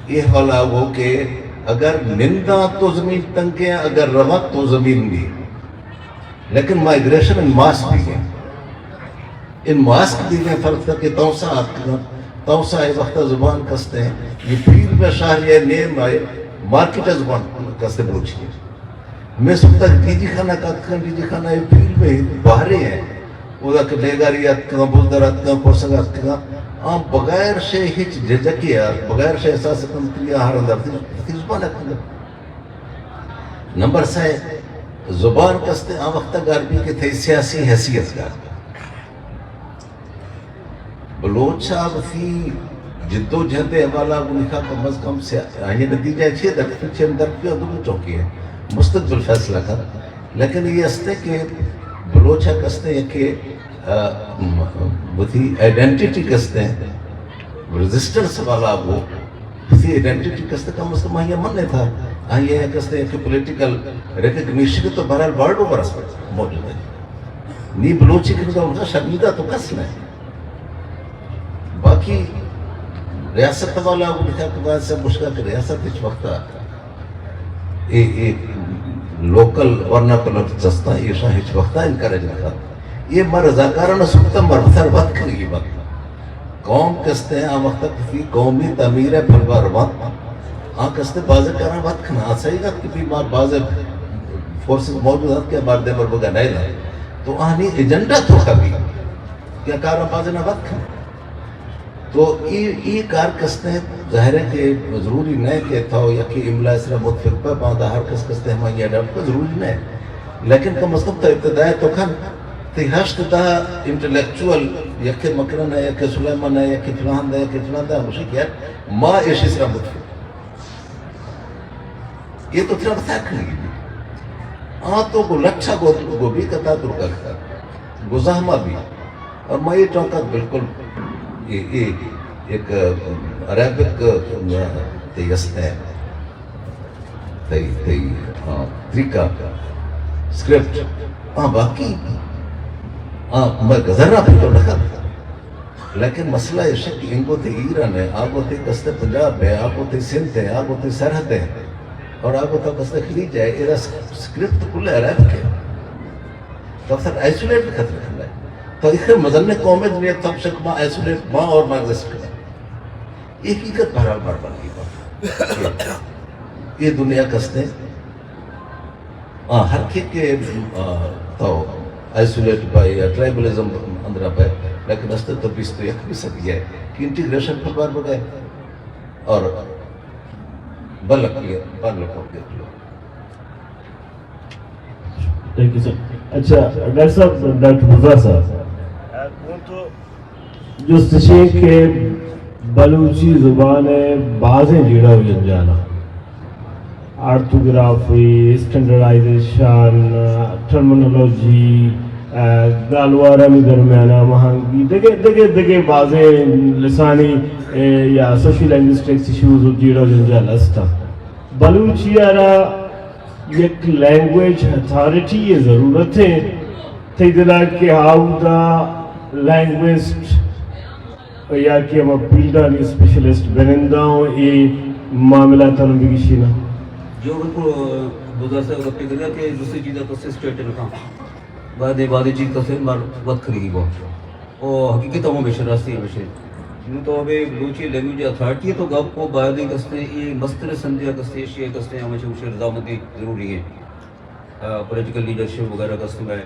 یہ حالا وہ کہ اگر ننداں تو زمین تنگے، اگر رواں تو زمین بھی۔ لیکن مائگریشن ان ماس بھی گئے۔ ان ماسک بھی گئے، فرق تھا کہ تونسا آتکگاں، تونسا اے وقت زبان کستے ہیں، یہ پیر میں شہر یہ نیم آئے، مارکیٹ زبان کستے بلوچی ہے۔ میں سب تک ڈی جی خانہ کا آتکگاں، ڈی جی خانہ یہ پیر میں باہرے ہیں۔ اودا کہ بیگاری آتکگاں، بزدر آتکگاں، پرسگ آتکگاں، آ بغیر شے ہچ جھجکے آ، بغیر شے احساس کمتری آ ہر اندر تھی، تھی زبان آتکگاں۔ نمبر سئے، زبان کستے آ وقت گار بی کہ تئی سیاسی حیثیت گار۔ بلوچ ء وتی جد و جہد ء حوالہ گوں نکا کم از کم سیا-، آئی ء نتیجہ چی در چین در پیا دو چوکی ہے مستقبل فیصلہ کن۔ لیکن یہ استے کہ بلوچ ء کستے یکے، آ، م-، وتی آئیڈینٹیٹی کستے ریزسٹنس والا گو کسی آئیڈینٹیٹی کستے کم از کم آئی ء من تھا، آئی ء کستے یک پولیٹیکل ریکگنیشن تو بہرحال ورلڈ اوور اس موجود ہے۔ نی بلوچی کہ تو شرمندہ تو کس نہیں۔ باقی ریاست والا وہ لکھا کہ بات سے مشکل کہ ریاست اس وقت اے، اے لوکل ورناکولر چستا ایشاں ہچ وقتا انکریج نہ کنت۔ یہ مر رضاکاراں سکتا مر سر وقت کنگی بات۔ قوم کستے آ وقت کسی قومی تعمیر ہے پھلوار وقت۔ آ کستے بازے کراں وقت کھنا۔ آ صحیح نہ کہ بھی مار بازے فورسز موجود ہیں کہ مار دے مر بگا نہیں لا۔ تو آنی ایجنڈا تو کبھی کیا کارا بازے نہ وقت کھنا۔ تو ای، ای کار کستے ظاہر ہے کہ ضروری نہ ہے کہ تھو یا کہ املا اس طرح متفق پہ باندا ہر کس کستے ہمائی اڈاپٹ پہ ضروری نہ ہے۔ لیکن کم از کم تو ابتداء تو کھن، تی ہشت دہ انٹلیکچوئل، یکے مکران ہے، یکے سلیمان ہے، یکے فلان ہے، یکے فلان ہے، ہمشی کہ ما ایشی سرا متفق۔ یہ تو ترا بتا کھنگی بھی۔ آ تو گو لچھا گو، گو بھی کتا درگا کتا۔ گو زہما بھی۔ اور ما یہ چونکا بالکل یہ، یہ ایک عربک تے است ہے۔ تئی، تئی، آ، طریقہ، اسکرپٹ، آ، باقی، آ، میں گزرنا پھر تو نہ کر۔ لیکن مسئلہ یہ ہے کہ انگو تے ایران ہے، آگو تے کستے پنجاب ہے، آگو تے سندھ ہے، آگو تے سرحد ہے، اور آگو تے کستے خلیج ہے، ایرا اسکرپٹ کل عرب کے۔ تو سر آئسولیٹ کھت رکھنا ہے۔ تو اس سے مزن قوم ہے دنیا تب شک ما آئسولیٹ ما اور ما ایگزسٹ کریں۔ یہ حقیقت بہرحال بار بار کی بات۔ یہ دنیا کستے، آ، ہر کھے کہ، آ، تو آئسولیٹ پائے یا ٹرائبلزم اندرا پائے، لیکن استے تو بیست و یک بھی صدی ہے کہ انٹیگریشن پر بار بگئے اور بلک یہ، بلک ہو گئے۔ تھینک یو سر۔ اچھا، ڈاکٹر صاحب، ڈاکٹر بزدار صاحب، جست اش انت کہ بلوچی زبان ء بازیں جیڑہ و جنجال انت۔ آرتھوگرافی، اسٹینڈرڈائزیشن، ٹرمینولوجی، ء، گالوارانی درمیان ء ہماہنگی، دگہ، دگہ، دگہ بازیں لسانی، ء، یا سوشل لنگوسٹکس ایشوز و جیڑہ و جنجال است انت۔ بلوچی ء را یک لینگویج اتھارٹی ء ضرورت ہے، تئی دل ء کہ آودا لینگوسٹ یا کہ ہما فیلڈانی اسپیشلسٹ بننداں و اے معاملاتاں بگیشیناں۔ جو بالکل، بزدار صاحب گپے کریا کہ دوسری چیزاں تو سسٹیٹ نہ کھاں۔ بعد بعد چیز تو سے مر وقت کھری گو۔ او حقیقت ہم ہمیشہ، راستی ہمیشہ۔ نوں تو ابے بلوچی لینگویج اتھارٹی تو گپ کو باید کستے، یہ مستر سندھیا کستے، ایشیا کستے، ہمیشہ اسے رضامندی ضروری ہے۔ آ، پولیٹیکل لیڈرشپ وغیرہ کستے میں،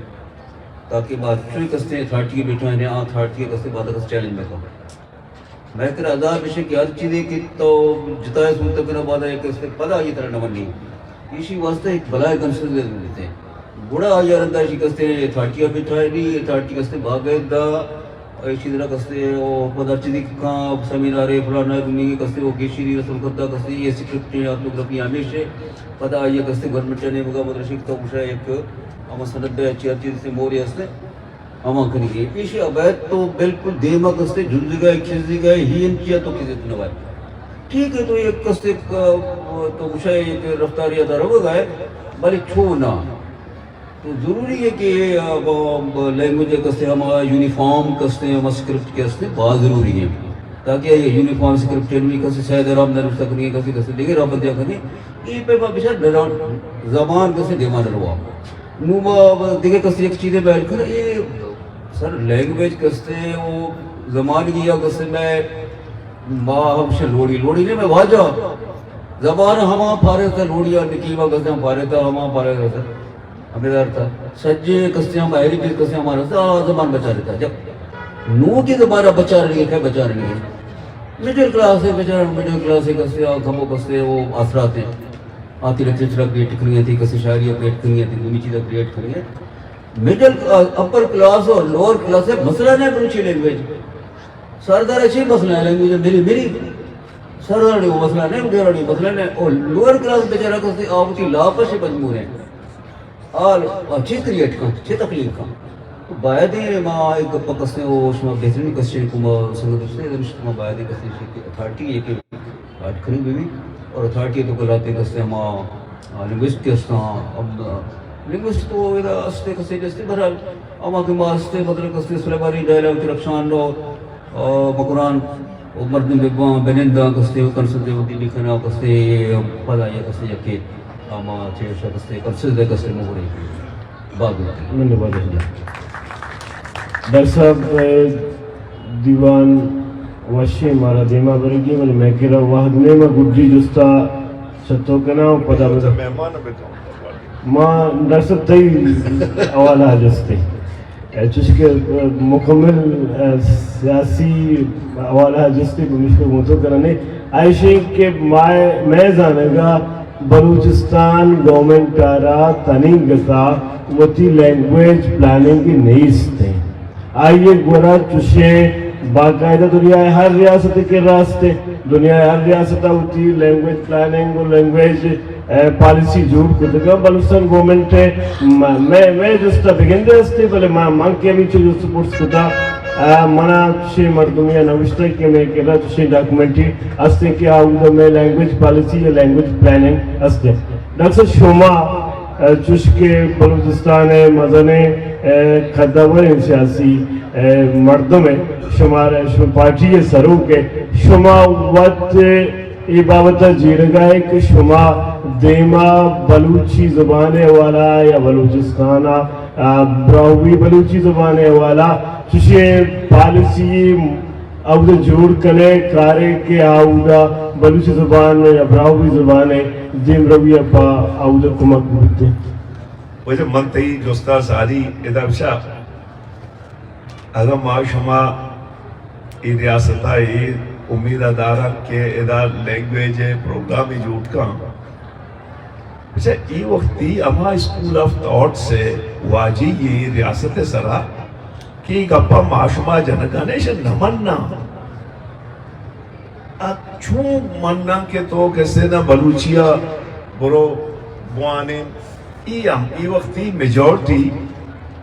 تاکہ بات چوئی کستے اتھارٹی بیٹھا ہے، آ اتھارٹی کستے بعد کس چیلنج میں کو۔ میں کرا عذاب ہے کہ ہر چیزے کہ تو جتائے سوچ تک نہ بعد ہے کستے پدا یہ طرح نہ بنی۔ اسی واسطے ایک بلائے کنسنسس دیتے ہیں۔ گڑا آئی ء رندا ایشی کستے اتھارٹی ء بٹھائینی، اتھارٹی کستے باقاعدہ ایشی طرح کستے او پدا چیزی کاں سیمینارے فلانا دنیا کستے او گیشینی رسم کتا کستے یہ سکرپٹ یا آرتھوگرافی ہمیشہ پدا آئی ء کستے گورنمنٹ نے مگا مدرسے تو گوشا ایک ہما سند ء چیا چیز سے مورے ہستے، ہما کنگی۔ ایشی ابید تو بالکل دیما کستے جنزگا ہے، کھزگا ہے، ہی انچیا تو کسے تو نوائے۔ ٹھیک ہے، تو یک کستے ک-، تو گشا ہے کہ رفتاری ادا روگا ہے، بلے چو نہ۔ تو ضروری ہے کہ، آ، ب-، ب-، لینگویج کستے ہما یونیفارم کستے ہما اسکرپٹ کستے باز ضروری ہے۔ تاکہ یہ یونیفارم اسکرپٹ علمی کسے سید رام نہ رستا کنی، کسے، کسے دیگر رام بندیا کنی۔ یہ پہ ما بچار نران زبان کسے دیما نروا۔ نو ما دیگه کسی یک چیزے بیان کنه، اے سر لینگویج کستے او زمانگی یا کستے میں ما ہمشہ لوڑی، لوڑی نے میں واجہ زبان ہما پارے تا لوڑی اور نکیما کستے ہم پارے تا ہما پارے تا سر ہمیں دار تا سجے کستے ہم ایری چیز کستے ہمارا سا زبان بچا لیتا۔ جب نو کی زبان بچا رہی ہے، بچا رہی ہے۔ مڈل کلاس ہے، بچار مڈل کلاس ہے، کستے آ کمو کستے وہ اثرات ہیں۔ آتی لٹریچر ء کریٹ کنگی انت، کسی شاعری ء کریٹ کنگی انت، دومی چیز ء کریٹ کنگی انت۔ مڈل، اپر کلاس اور لوور کلاس ء مسئلہ نہ ہے بلوچی لینگویج۔ سردار ء چی مسئلہ ہے لینگویج ء؟ میری، میری سردار ء مسئلہ نہیں، گیرانی مسئلہ نہیں۔ اور لوور کلاس بیچارہ کسی آپتی لاپش مجبور ہیں۔ آل، آ چی کریٹ کن، چی تخلیق کن۔ تو باید ہے ما ایک گپ کسے او شما بہترین کسے کو ما سنگت دوستے، شما باید ہے کسے اتھارٹی ہے کہ ایڈ کنگ بہ بیت اور اتھارٹی ء توکا لہتیں کسے ہما، آ، لنگوسٹ کہ استاں، اب، آ، لنگوسٹ تو ادا استے کسے جستے، بہرحال ہما کہ ما استے مطلب کسے سلیمانی ڈائلاگ تے رخشان نو، آ، مکران و مردم بباں بننداں کسے و کنسل دے وتی لکھنا کسے پدا یا کسے یکے ہما چیشا کسے کنسل دے کسے مغرے باز۔ منت وار۔ ڈاکٹر صاحب، دیوان وشیں مارا دیما برگی، بلے مئے کرا وہد نیں، ما گڈی جستا چتو کناں و پدا بدا۔ مہمان بتاؤں۔ ما ڈاکٹر صاحب تئی حوالہ جستے، چوشکہ مکمل سیاسی حوالہ جستے، پمیشکا گوں تو کناں۔ آئیشیں کہ مئے، مئے زانگا بلوچستان گورنمنٹ ء را تنینگتا وتی لینگویج پلاننگ نیست انت۔ آئی ء گورا چشیں باقاعدہ دنیا ء ہر ریاست ء کرا است انت۔ دنیا ء ہر ریاست ء وتی لینگویج پلاننگ و لینگویج، اے، پالیسی جوڑ کتگ۔ بلوچستان گورنمنٹ ء م-، مئے، مئے جست ء بگندے است انت، بلے ما، من کہ ہمینچو جست پرس کتا، اے، منا چشیں مردمے ء نوشتگ کہ مئے کرا چشیں ڈاکومنٹے است انت کہ آ اودا مئے لینگویج پالیسی یا لینگویج پلاننگ است انت۔ ڈاکٹر صاحب، شما، اے، چوش کہ بلوچستان ء مزنیں، اے، قدوریں سیاسی، اے، مردم ء شمارا، شما پارٹی ء سروک ء، شما وت اے بابت ء جیڑگا ء کہ شما دیما بلوچی زبان ء حوالہ یا بلوچستان ء، آ، براہوئی بلوچی زبان ء حوالہ چشیں پالیسی اودا جوڑ کنے کارے کہ آ اودا بلوچی زبان یا براہوئی زبان ء دیمروی ء پہ اودا کمک بوتے۔ واجہ من تئی جستا ساری ادا بچا، اگاں ما شما اے ریاست ء اے امید ء داراں کہ ادا لینگویج ء پروگرامے جوڑ کن، اچھا، اے وقتی ہما اسکول آف تھاٹس ء واجہی اے ریاست ء سرا کہ اے گپا ما شما جنگا نے، ایشاں نہ مناں۔ آ چون مناں کہ تو کسے نہ بلوچی ء برو بوانین۔ اے ہم اے وقتی میجورٹی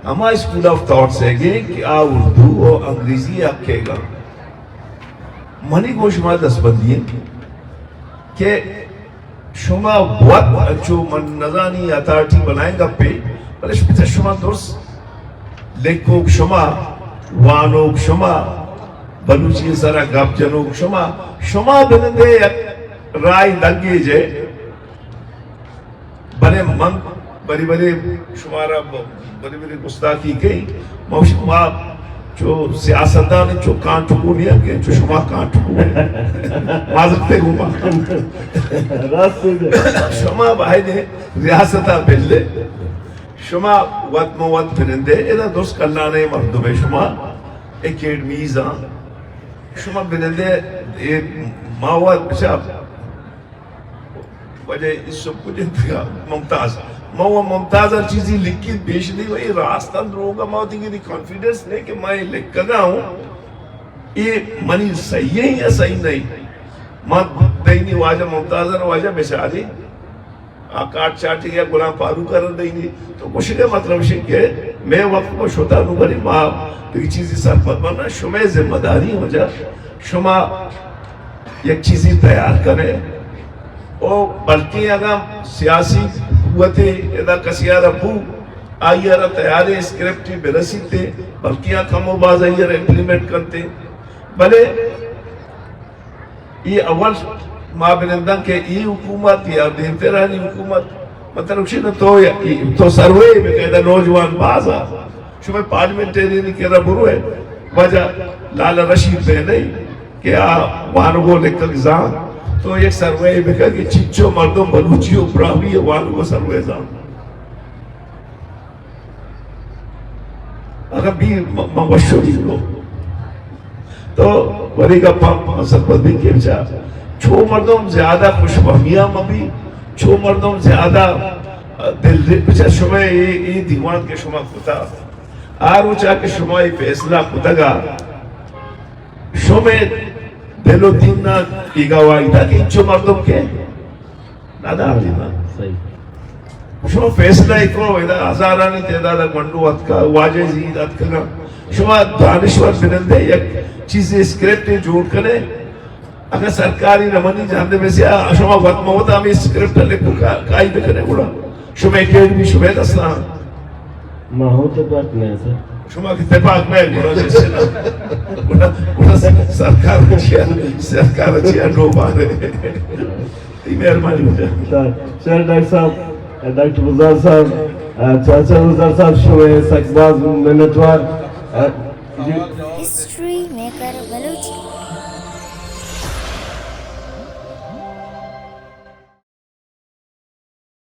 ہما اسکول آف تھاٹس ء گے کہ آ اردو و انگریزی ء حق کیگا۔ منی گوں شما دستبندی انت کہ شما وت انچو من نزانی اتھارٹی بنائیں گپے، بلے ش-، شما درست لکھوک شما، وانوک شما، بلوچی سرا گپ جنوک شما، شما بنندے یک رائے دگے جے، بلے من بری بری شمارا ب-، بری بری گستاخی کئی۔ ما شما چو سیاستدان چو کانٹکو نیا کہ چو شما کانٹکو۔ معذرت گو ما۔ راست۔ شما باید ریاست بلے۔ شما وت مو وت بنندے، ادا درست کلانے مردم شما اکیڈمیز آں۔ شما بنندے، اے ما وت بچا واجہ یوسف کجنت ء ممتاز۔ ما و ممتاز ہر چیزی لکھیت پیش دی، و اے راستاں دروگ ء ما وتی گری کانفیڈنس نے کہ ما اے لکھگا ہوں۔ اے منی صحیح ہے یا صحیح نہیں؟ ما دینی واجہ ممتاز ء واجہ بچاری۔ آ کاٹ چاٹی یا غلام فاروق ءَ را دئینی۔ تو گوشگ ءِ مطلب اش کہ مئے وقت ما شتا، نوں بلے ما دگہ چیزے سرپد بنا۔ شمئے ذمہ داری ہو جا، شما یک چیزے تیار کنے۔ او بلکیں اگاں سیاسی قوتے ادا کسے ءَ را بو، آئی ءَ را تیاریں اسکرپٹے برسیتے، بلکیں آ کم و باز آئی ءَ را امپلیمنٹ کنتے۔ بلے اے اول ما بننداں کہ اے حکومت یا دیمترانی حکومت، مطلب چی نہ، تو یا، تو سروے بکے، ادا نوجوان باز آ، شما پارلیمنٹیرین کرا بروے، واجہ لالا رشید بہ نہیں کہ آ وانگو لکھگ زان، تو یک سروے بکے کہ چچو مردم بلوچی و براہوئی وانگو سروے زان۔ اگاں بی م-، من وشو بی گو۔ تو وری گپاں سرپد بی کہ بچا چو مردم زیادہ خوش فہمیا مبی، چو مردم زیادہ دل بچا شما اے، اے دیوان کہ شما کتا، آ روچا کہ شما اے فیصلہ کتگا، شما دل و دین نا ای گواہی دا کہ چو مردم کہ ندارتی نا۔ صحیح۔ شما فیصلہ ای کو، ادا ہزارانی تعداد گونڈو اتکا، واجہ زید اتکگا۔ شما دانشور بنندے یک چیزے اسکرپٹ جوڑ کنے۔ اگر سرکاری نمنی جاندے میں سے، آ، شما وت موت ہمیں اسکرپٹ لکھو کا-، کائی بکنے گڑا۔ شما اکیڈمی شما دستا۔ ما ہو تو بات نہیں سر۔ شما کہ تپاک نہ گڑا جیسے نا۔ گڑا، گڑا سرکار چیا، سرکار چیا نو بارے۔ ای مہربانی ہو جائے۔ سر، سر ڈاکٹر صاحب، ڈاکٹر گلزار صاحب، چاچا گلزار صاحب، شمئے سک باز منتوار۔ جی۔